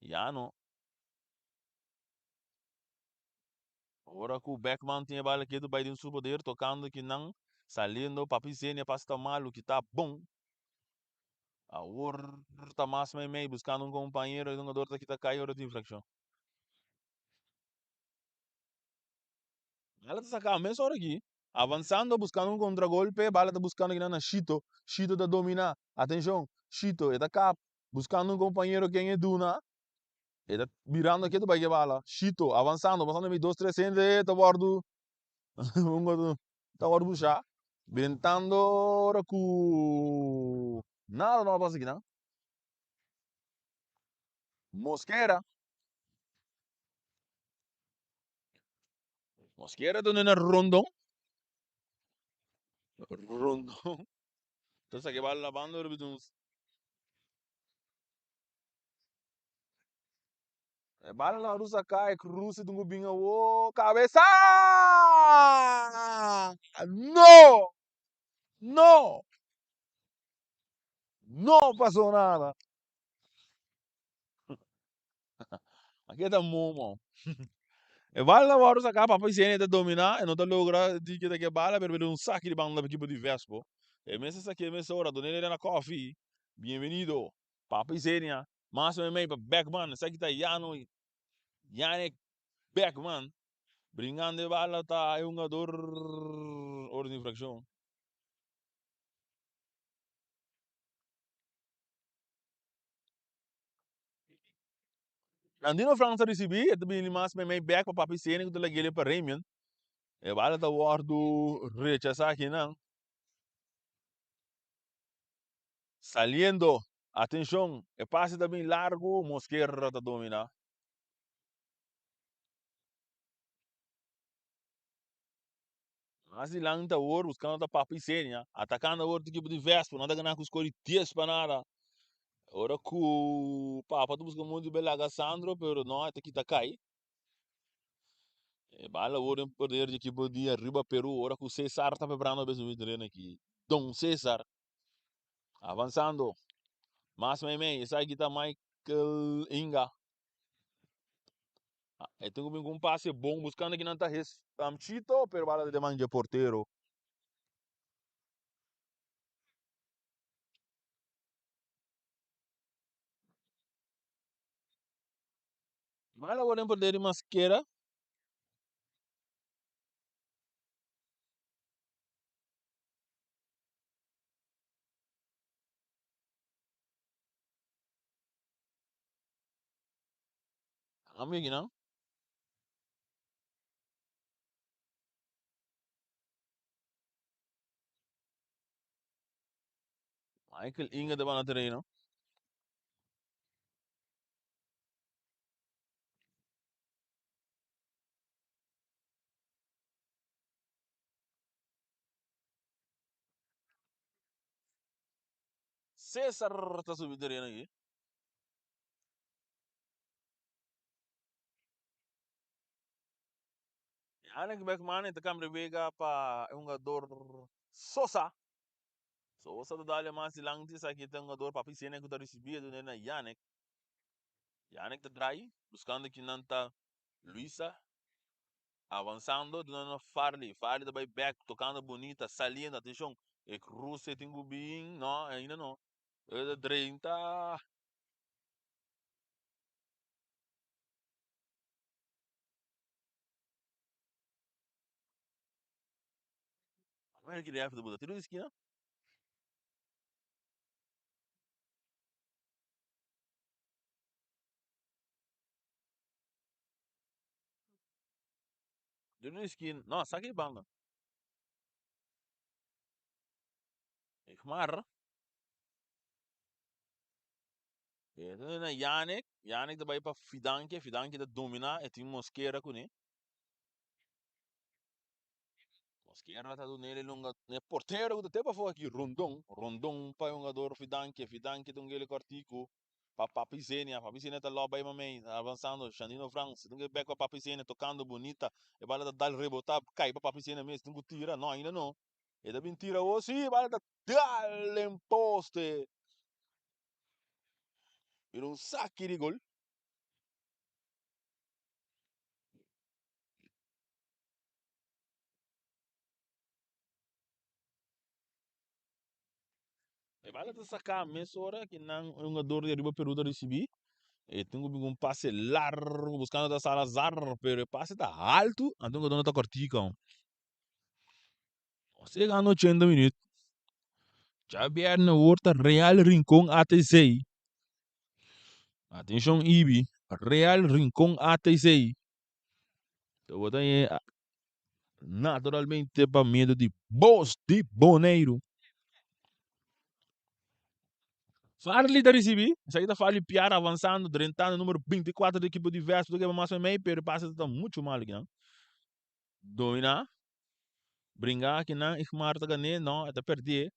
Yano. Ora ku Beckman tin e bala ketu bai den su poder tokando kinan saliendo Papi Zenia pasa ta malu ki ta bon. Awor ta mas meimei buskando un kompañero e hungador ta kita kai ora di infrakshon. Bala ta saka mes ora aki avansando buskando un kontragolpe bala ta buskando kinan na Shito. Shito ta domina atenshon Shito e ta kap Buscando un compañero ken e duna. E ta mirando ke ta bai ke bala. Shito, avansando, pasando mi dos tres hende ta wòrdu ta wòrdu bushá. Brentando ora ku nada no a pasa akinan. Mosquera. Mosquera ta na Rondon. Rondon. Ta sa ke bala labando ora bitu E bala na rusa kai cruce dungu bin awo cabeza! No! No! No pasó nada. Aki ta momo. E bala na wòrdu saká, Papa Isenia ta dominá, e no ta logra di kita ke bala, pero bira un saki di banda pa ekipo di Vespo. E mes a saké mesora, done na kòfi. Bienvenido, Papa Isenia. Mas meimei pa Beckman, esaki ta Yano, Yannick Beckman. Bringando e bala ta e hungador ora di infraccion. Nandino Frans a ricibi, e ta bini mas meimei bek pa Papi Seni cu ta lag'e pa Ramian. E bala ta wordo rechasa akinan. Saliendo, atencion, e pase ta bin largo, Mosquera ta domina. Mas dilanti awor, buscando ta Papi Senia, atacando awor ta ekipo di Vespo, nan ta gana cu score di 10 pa nada. Ora cu Papa ta busca monti pa laga Sandro, pero no, e ta kita cay. E bala awor den poder di ekipo di Arriba Peru, ora cu Cesar ta preparando pa subi tereno aki. Don Cesar. Avanzando. Mas meimei, esaki ta Michael Inga. E tin ku bin ku un pase bon buskando kinan ta hes Chito, pero bala ta den man dje portero. Bala awor den poder di Masquera. Cambio aquí, no? Michael Inga ta banda tereno. Cesar ta subi tereno aki. Yannick Beckman ta cambia wega pa e hungador Sosa. Sosa ta dale mas dilanti, esaki ta e hungador Papi Sene cu ta ricibi e dun'e na Yannick. Yannick ta draai buscando kinan ta Luisa. Avansando duna na Farley, Farley ta bai bek tocando bunita, saliendo, atencion, e cruce tin cu bin, no, ainda no, e ta drenta. Mira ki ref ta buta, tiro di skina. Tiro di skina, no, saki di banda. Igmar. E ta na Yannick, Yannick ta bai pa Fidanke, Fidanke ta domina, e tin Mosquera kuné. Mosquera ta dun'el e lunga, e portero ku ta te pafó aki, Rondon, Rondon pa e hungador Fidanke, Fidanke ta un gele kòrtiku pa Papi Zenia, Papi Zenia ta lòp bai mamey, avansando, Shandino Frans, tin ku bèk pa Papi Zenia, tokando bunita, e bala ta dal rebotá, kai pa Papi Zenia mes, tin ku tira, no ainda no, e ta bin tira awor, sí, e bala ta dal den poste. Bira un saki di gol. E bala ta saká mesora ki nan hungador di Ariba Peru ta risibí. E tin ku bin ku un pase largu buskando ta Salazar, pero e pase ta haltu, anto hungador no ta kòrtiku. Nos ta yegando ochenta minüt. Djabièrnè awor ta Real Rincon ATC. Atenshon Ibi. Real Rincon ATC. Bo ta naturalmente pa medio di Bos di Boneiru. Farley ta ricibi, esaki ta Farley Piar avanzando, drentando numero 24 di ekipo di Vespo, ta keba mas mei, pero e pase ta mucho malo akinan. Domina, bringa akinan, Igmar ta gané, no, e ta perdé.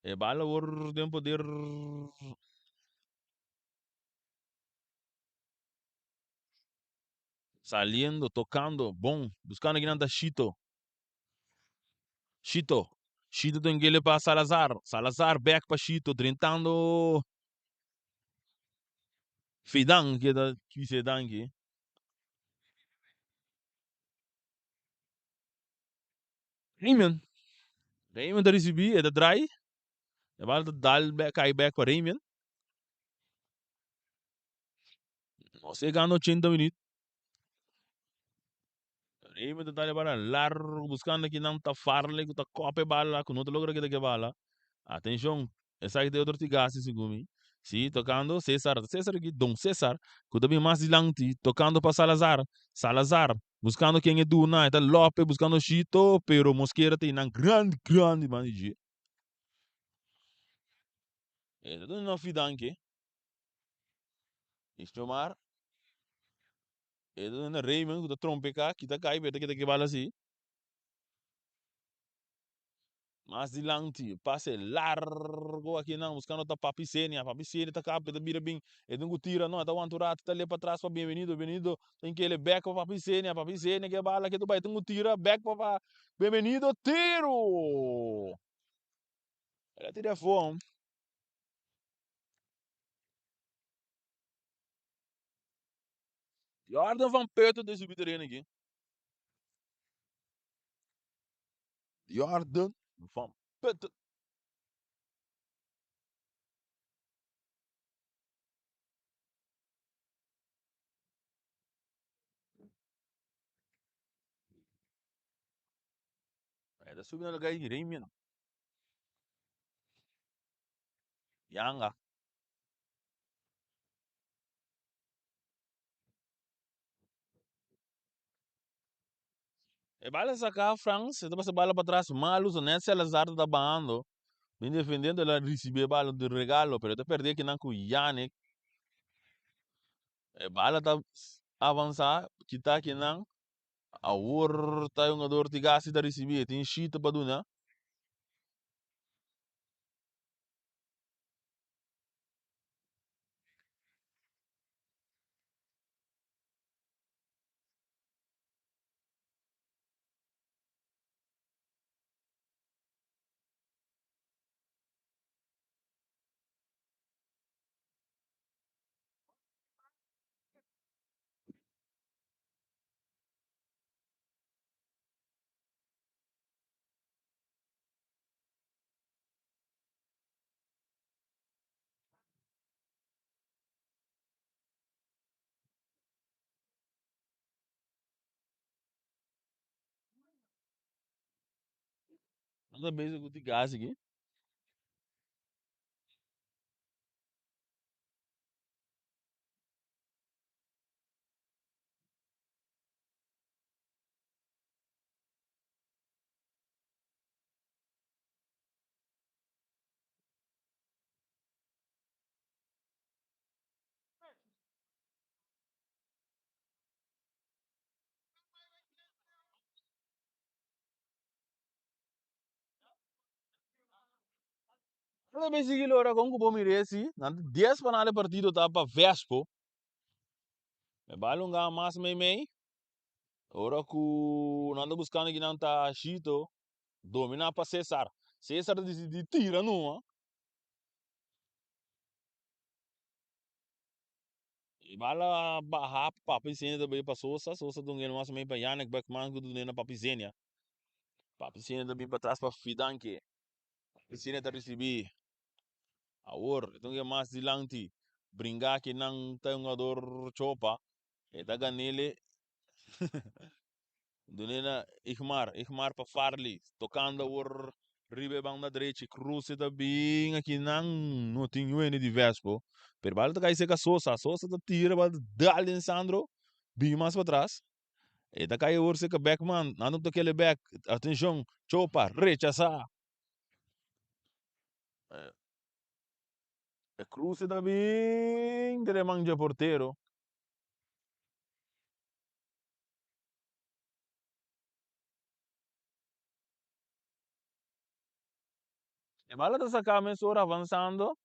E bala awor den poder. Saliendo, tocando, bon, buscando akinan ta Shito. Shito, Shito ta engele pa Salazar, Salazar bek pa Shito, drentando Fidan, ke ta kise danki. Raymond, Raymond ta ricibi, e ta draai, e bal ta dal bek, kai bek pa Raymond. Nos ta yegando ochenta minuut. Raymond ta dal e bala largo buscando kinan ta Farley cu ta cop e bala cu no ta logra kita ki e bala. Atencion, esaki ta e otro tigasi segun mi. Si, tocando Cesar, Cesar aki, Don Cesar, cu ta bin mas dilanti, tocando pa Salazar, Salazar buscando ken e duna, e ta Lope buscando Chito, pero Mosquera ta einan grandi grandi man di dje. E ta duna nan fidanke. Istomar e ta duna Raymond ku ta trompeká, kita kai pero ta kita ke bala si. Mas dilanti, pase largo akinan buskando ta Papi Senia, Papi Senia ta kap, e ta bira bin, e tin ku tira no, e ta wanta un rato, ta lep patras pa Bienvenido, Bienvenido tin kele bek pa Papi Senia, Papi Senia ke bala ke ta bai, tin ku tira bek pa Bienvenido, tiro! El a tira afó. Jordan van Putten ta subi tereno aki. Jordan van Putten. E ta subi na lugar di Remian. Yanga. E bala saca Frans, e ta pasa bala patras malo, so net Salazar ta bahando, bin defendiendo, el a ricibi e bala di regalo, pero e ta perde kinan cu Yannick. E bala ta avansa, kita kinan, awor ta e hungador Tigasi ta ricibi, e tin shito pa duna. Nan ta bezig ku tigasi aki. Nan ta bin sigui lora kon ku bo mira esi. Nan ta dies pa nada e partido ta pa Vespo. E bal un gana mas meimei. Ora ku nan ta buskando kinan ta Shito domina pa Cesar. Cesar ta disidi tira numa. E bal a baha pa Papi Zenia ta bai pa Sosa. Sosa dun el mas mei pa Yannick Beckman ku dun'e na Papi Zenia. Papi Zenia ta bin patras pa Fidanke. Papi Zenia ta risibi. Awor e tin ke mas dilanti. Bringa kinan ta e hungador Chopa. E ta gan'ele. Dun'e na Igmar. Igmar pa Farley. Tokando awor. Riba e banda drechi, Cruz ta bin aki nan no tin yuende di Vespo. Pero bal ta kai serka Sosa. Sosa ta tira bal ta dal den Sandro. Bin mas patras. E ta kai awor serka Beckman. Nan ta kele bek. Atenshon, Chopa rechasa. E Cruz ta bin den e man dje portero. E bala ta saká mesora avansando.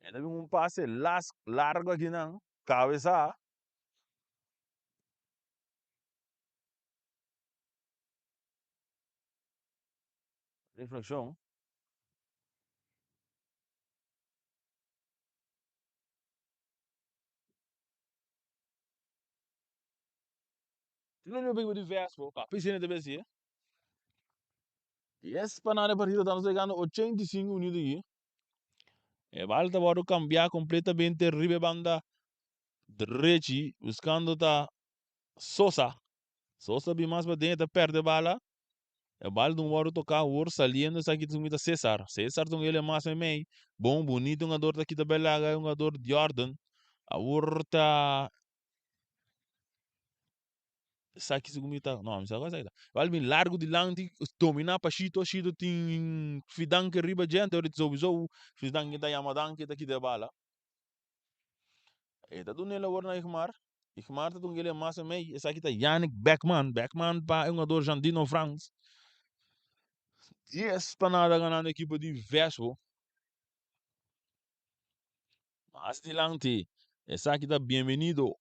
E ta bin un pase las largo akinan. Kabesa. Reflekshon. Tino no di Vespo, papi sene te besi. 10 pa nada partido, estamos llegando 85 minutos aquí. E bal ta wordo cambia completamente riba banda drechi, buscando ta Sosa. Sosa bin mas pa den, ta perde bala. E bal dun wordo toca awor saliendo esaki ta ta Cesar. Cesar ta un ele mas meimei. Bon, bonito un jugador ta kita belaga, un jugador Jordan. Awor ta Esaki segun mi ta, no, mi sa esaki ta. Bal bin largo dilanti, domina pa Shito, Shito tin Fidanke riba dje, anto sowieso Fidanke ta yama Danke ta kita e bala. E ta duna el awor na Igmar, Igmar ta duna el mas en mei, esaki ta Yannick Beckman, Beckman pa e hungador Jandino Frans. 10-0 ganando ekipo di Vespo. Mas dilanti, esaki ta Bienvenido.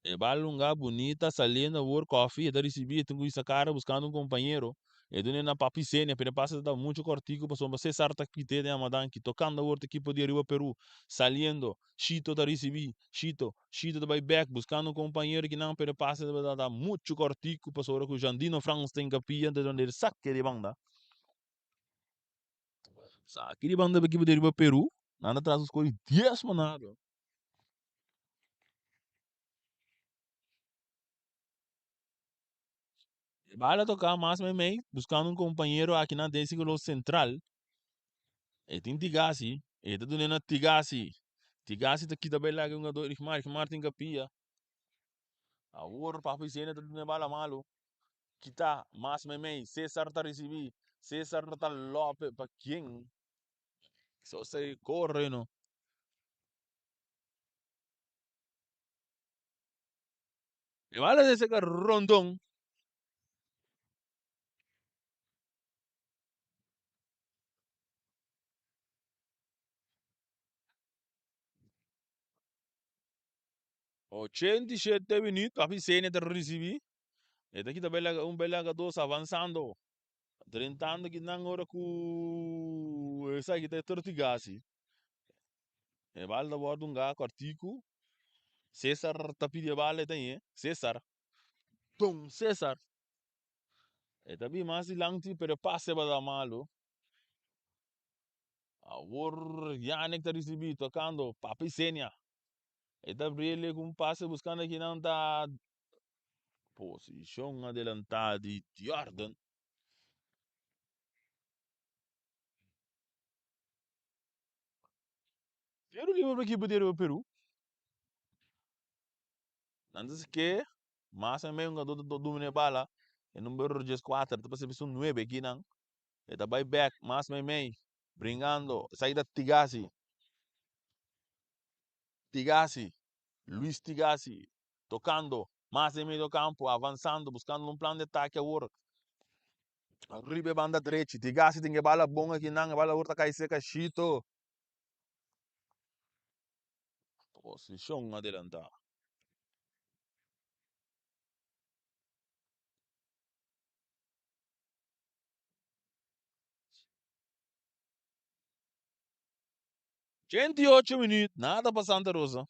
E bal lunga bunita saliendo awor Koffie e ta ricibi e tin cu hisa cara buscando un compañero e dune na Papi Senia pero e pase ta mucho cortico pasobra Cesar ta kite den Amadanki tocando awor ta equipo di Ariba Peru saliendo Shito ta ricibi Shito Shito ta bay bek buscando un compañero kinan pero e pase ta mucho cortico pasobra cu Jandino Frans ta encapia ta dune saque di banda. Saki di banda ekipo di riba Peru. Nan ta tras un skor di 10 manado. E bala toka mas meimei, buskando un kompañero aki nan den sirkulo sentral. E tin Tigasi, e ta dun'é na Tigasi. Tigasi ta kita bai laga e hungador Rigmar, Rigmar tin kapia. Awor Papi Sene ta dun'é bala malu. Kita mas meimei, Cesar ta risibí, Cesar ta lope pa ken? Sosa e corre no. E bala ta seka Rondon. 87 minuut, Papi Sene ta risibí. E ta kita belaga un belaga dos avansando. Drentando kinan ora ku esaki ta e Tortigasi. E bal ta wòrdu un ga kòrtiku. Cesar ta pidi e bal e ta ñe. Cesar. Don Cesar. E ta bin mas dilanti pero e pase tabata malu. Awor Yannick ta risibí tokando Papi Senia. E ta briele ku un pase buskando kinan ta Posishon adelantá di Jordan. Tiro liber pa ekipo di Ariba Peru. Nan ta ke mas en medio hungador ta domina e bala. E numero 14 ta pasa bisa un nuebe akinan. E ta bai bek mas meimei bringando. Esaki ta Tigasi. Tigasi. Luis Tigasi tocando mas den medio campo, avanzando, buscando un plan de ataque awor. Riba e banda drechi, Tigasi tin e bala bon aki nan, e bala awor ta cay cerca Shito. Posicion adelanta. 88 minuut, nada pa Santa Rosa.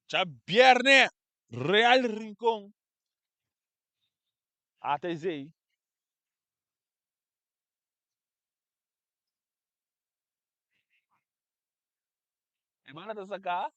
Djabierne, Real Rincon, ATZ. E bala ta saká.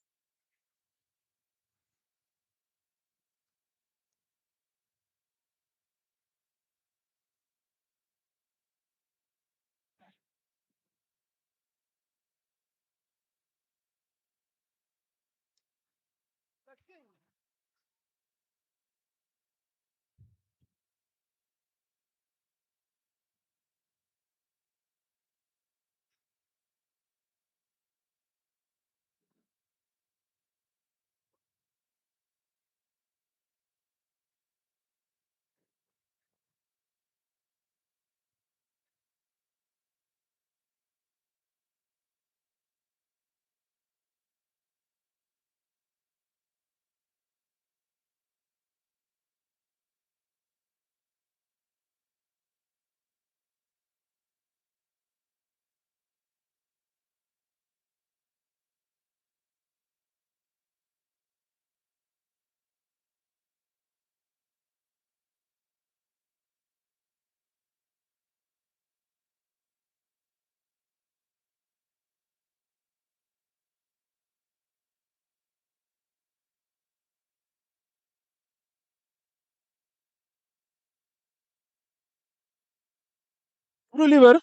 Tiro liber.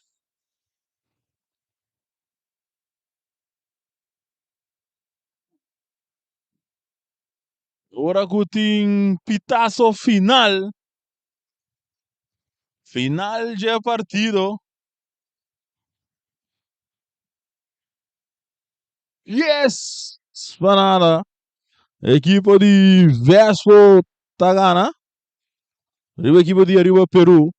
Ora ku tin pitazo final. Final dje partido. Yes! Pa nada. Ekipo di Vespo ta gana. Riba ekipo di Ariba Peru.